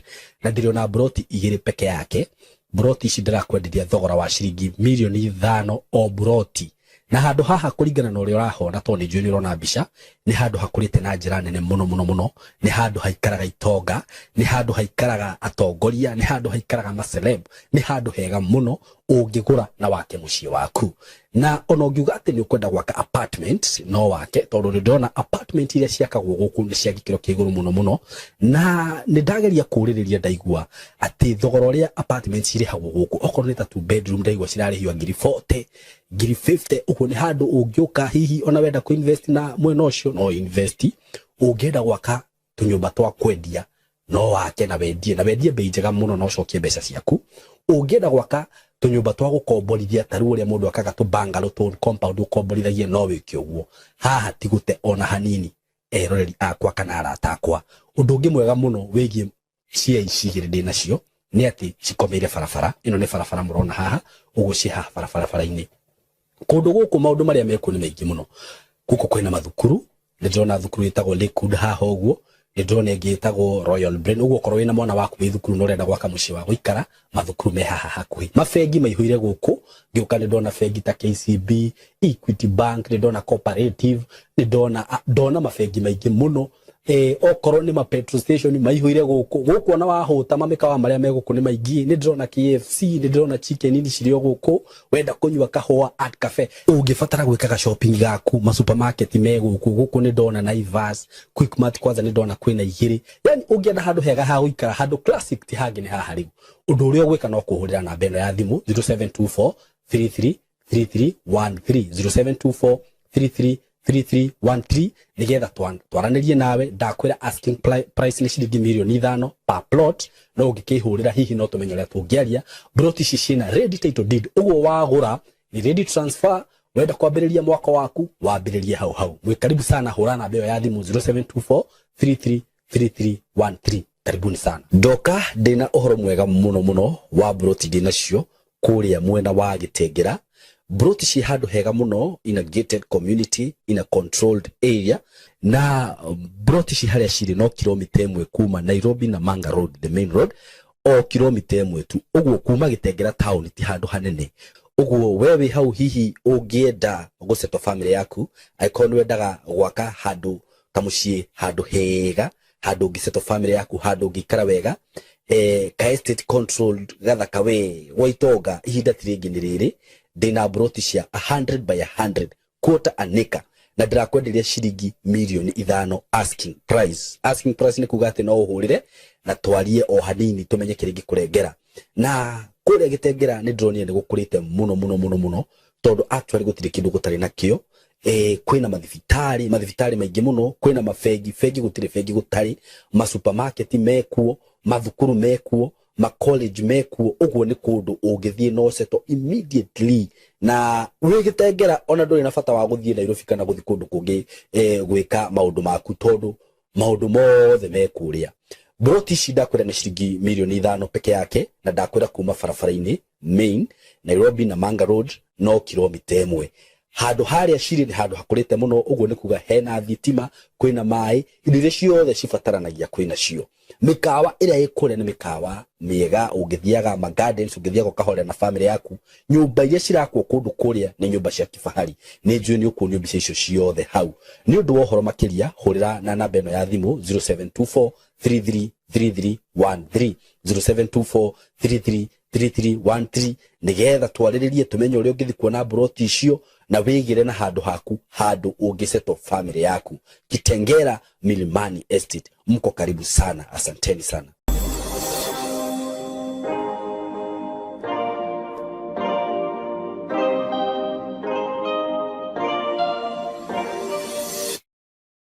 S2: na ndĩrĩ broti igĩrĩ peke yake. Broti ici ndĩrakwenderia thogora wa ciringi mirioni 5 o broti. Na handũ haha kũringana na ũrĩa ũrahona, tondũ nĩ njũĩ nĩ ũrona mbica, nĩ handũ hakũrĩte na njĩra nene mũno mũno mũno. Nĩ handũ haikaraga itonga, nĩ handũ haikaraga atongoria, nĩ handũ haikaraga maceleb, nĩ handũ hega mũno ũngĩgũra na wake mũciĩ waku. Na ona ũngiuga atĩ nĩ ũkwenda gwaka apartment, no wake, tondũ nĩ ndĩrona apartment iria ciakagwo gũkũ nĩ cia gĩkĩro kĩa igũrũ mũno mũno. Na nĩ ndageria kũũrĩrĩria, ndaigua atĩ thogora ũrĩa apartment cirĩhagwo gũkũ, okorwo nĩ ta two bedroom, ndaigua cirarĩhio ngiri 40, ngiri 50. Ũguo nĩ handũ ũngĩũka hihi ona wenda kũ invest na mwena ũcio, no invest. Ũngĩenda gwaka tũnyũmba twa kwendia, no wake na wendie, na wendie bei njega mũno na ũcokie mbeca ciaku. Ũngĩenda gwaka tũnyũmba twa gũkomborithia, ta rĩu ũrĩa mũndũ akaga tũ bungalow, tũ compound ũkomborithagia, no wĩke ũguo. Haha ti gũte ona hanini, eroreri akwa kana arata akwa. Ũndũ ũngĩ mwega mũno wĩgiĩ cia ici igĩrĩ ndĩ nacio nĩ atĩ cikomeire barabara. Ĩno nĩ barabara mũrona haha ũguo, ciĩ haha barabara-inĩ. Kũndũ gũkũ maũndũ marĩa mekuo nĩ maingĩ mũno. Gũkũ kwĩna mathukuru, nĩ ndĩrona thukuru ĩtagwo Lakewood haha ũguo, nĩ ndĩrona ĩngĩ ĩtagwo Royal Brain. Ũguo okorwo wĩna mwana waku wĩ thukuru na ũrenda gwaka mũciĩ wa gũikara, mathukuru me haha hakuhĩ. Mabengi maihũire gũkũ. Ngĩũka nĩ ndona bengi ta KCB, Equity Bank, nĩ ndona Cooperative, nĩ ndona mabengi maingĩ mũno. Okorwo nĩ ma petrol station maihũire gũkũ. Gũkũ ona wahũta, mamĩkawa marĩa me gũkũ nĩ maingĩ. Nĩ ndĩrona KFC, nĩ ndĩrona Chicken Inn cirĩ o gũkũ. Wenda kũnyua kahũa, Art Cafe. Ũngĩbatara gwĩkaga shopping gaku, ma supermarket me gũkũ. Gũkũ nĩ ndona Naivas, Quickmart, kwanza nĩ ndona kwĩna igĩrĩ. Yani ũngĩenda handũ hega ha gũikara, handũ classic, ti hangĩ nĩ haha. Rĩu ũndũ ũrĩa ũgwĩka no kũhũrĩra namba ĩno ya thimũ, 0724 33 3313, 0724 33 3313, nigetha twaranĩrie nawe. Ndakwĩra asking price nĩ ciringi mirioni 5 per plot, no ũngĩkĩhũrĩra hihi no tũmenye ũrĩa tũngĩaria. Plot ici ciĩna ready title deed, ũguo wagũra ni ready transfer. Wenda kwambĩrĩria mwaka waku, wambĩrĩrie hau hau. Mwĩ karibu sana, hũra namba ĩyo ya thimũ, 0724 33 3313. Karibuni sana. Ndoka ndĩna ũhoro mwega mũno mũno wa broti ndĩ nacio kũrĩa mwena wa Gĩtengera. Broti ci handũ hega mũno, in a gated community, in a controlled area. Na broti ci harĩa cirĩ no kilomita 1 kuma Nairobi na Manga Road, the main road, o kilomita 1 tu. Ũguo kuma Gĩtengera town ti handũ hanene. Ũguo we wĩ hau, hihi ũngĩenda gũsettle family yaku, angĩkorwo nĩ wendaga gwaka handũ kamũciĩ, handũ hega, handũ ũngĩsettle family yaku, handũ ũngĩikara wega, ka estate controlled gathaka we gwa itonga, ihinda ti rĩngĩ nĩ rĩrĩ. Ndĩna broti cia 100 by 100, quarter an acre, na ndĩrakwenderia ciringi mirioni 5 asking price. Asking price nĩ kuga atĩ no ũhũrĩre na twarie o hanini tũmenye kĩrĩa ingĩkũrengera. Na kũrĩa Gĩtengera nĩ ndĩronire nĩ gũkũrĩte mũno mũno mũno mũno, tondũ actually gũtirĩ kĩndũ gũtarĩ nakĩo. Kwĩna mathibitarĩ, mathibitarĩ maingĩ mũno, kwĩna mabengi, bengi gũtirĩ bengi gũtarĩ, masupermarket mekuo, mathukuru mekuo, ma college mekuo. Ũguo nĩ kũndũ ũngĩthiĩ no settle immediately. Na wĩ Gĩtengera ona ndũrĩ na bata wa gũthiĩ Nairobi kana gũthiĩ kũndũ kũngĩ gwĩka maũndũ maku, tondũ maũndũ mothe me kũrĩa. Broti ici ndakwĩra nĩ ciringi mirioni 5 peke yake, na ndakwĩra kuma barabara-inĩ main Nairobi na Manga Road no kilomita 1. Handũ harĩa cirĩ nĩ handũ hakũrĩte mũno. Ũguo nĩ kuga hena thitima, kwĩna maĩ, indo iria ciothe cibataranagia kwĩna cio. Mĩkawa ĩrĩa ĩ kũrĩa nĩ mĩkawa mĩega, ũngĩthiaga ma gardens, ũngĩthiaga ũkahorera na family yaku. Nyũmba iria cirakwo kũndũ kũrĩa nĩ nyũmba cia kifahari. Nĩ njũĩ nĩ ũkuonio mbica icio ciothe hau. Nĩ ũndũ wa ũhoro makĩria, hũrĩra na namba ĩno ya thimũ, 0724 333313, 0724 333313, nigetha twarĩrĩrie tũmenye ũrĩa ũngĩthiĩ kuona broti icio na wĩgĩre na handũ haku, handũ ũngĩsettle family yaku. Kitengera Milimani Estate, mko karibu sana. Asanteni sana.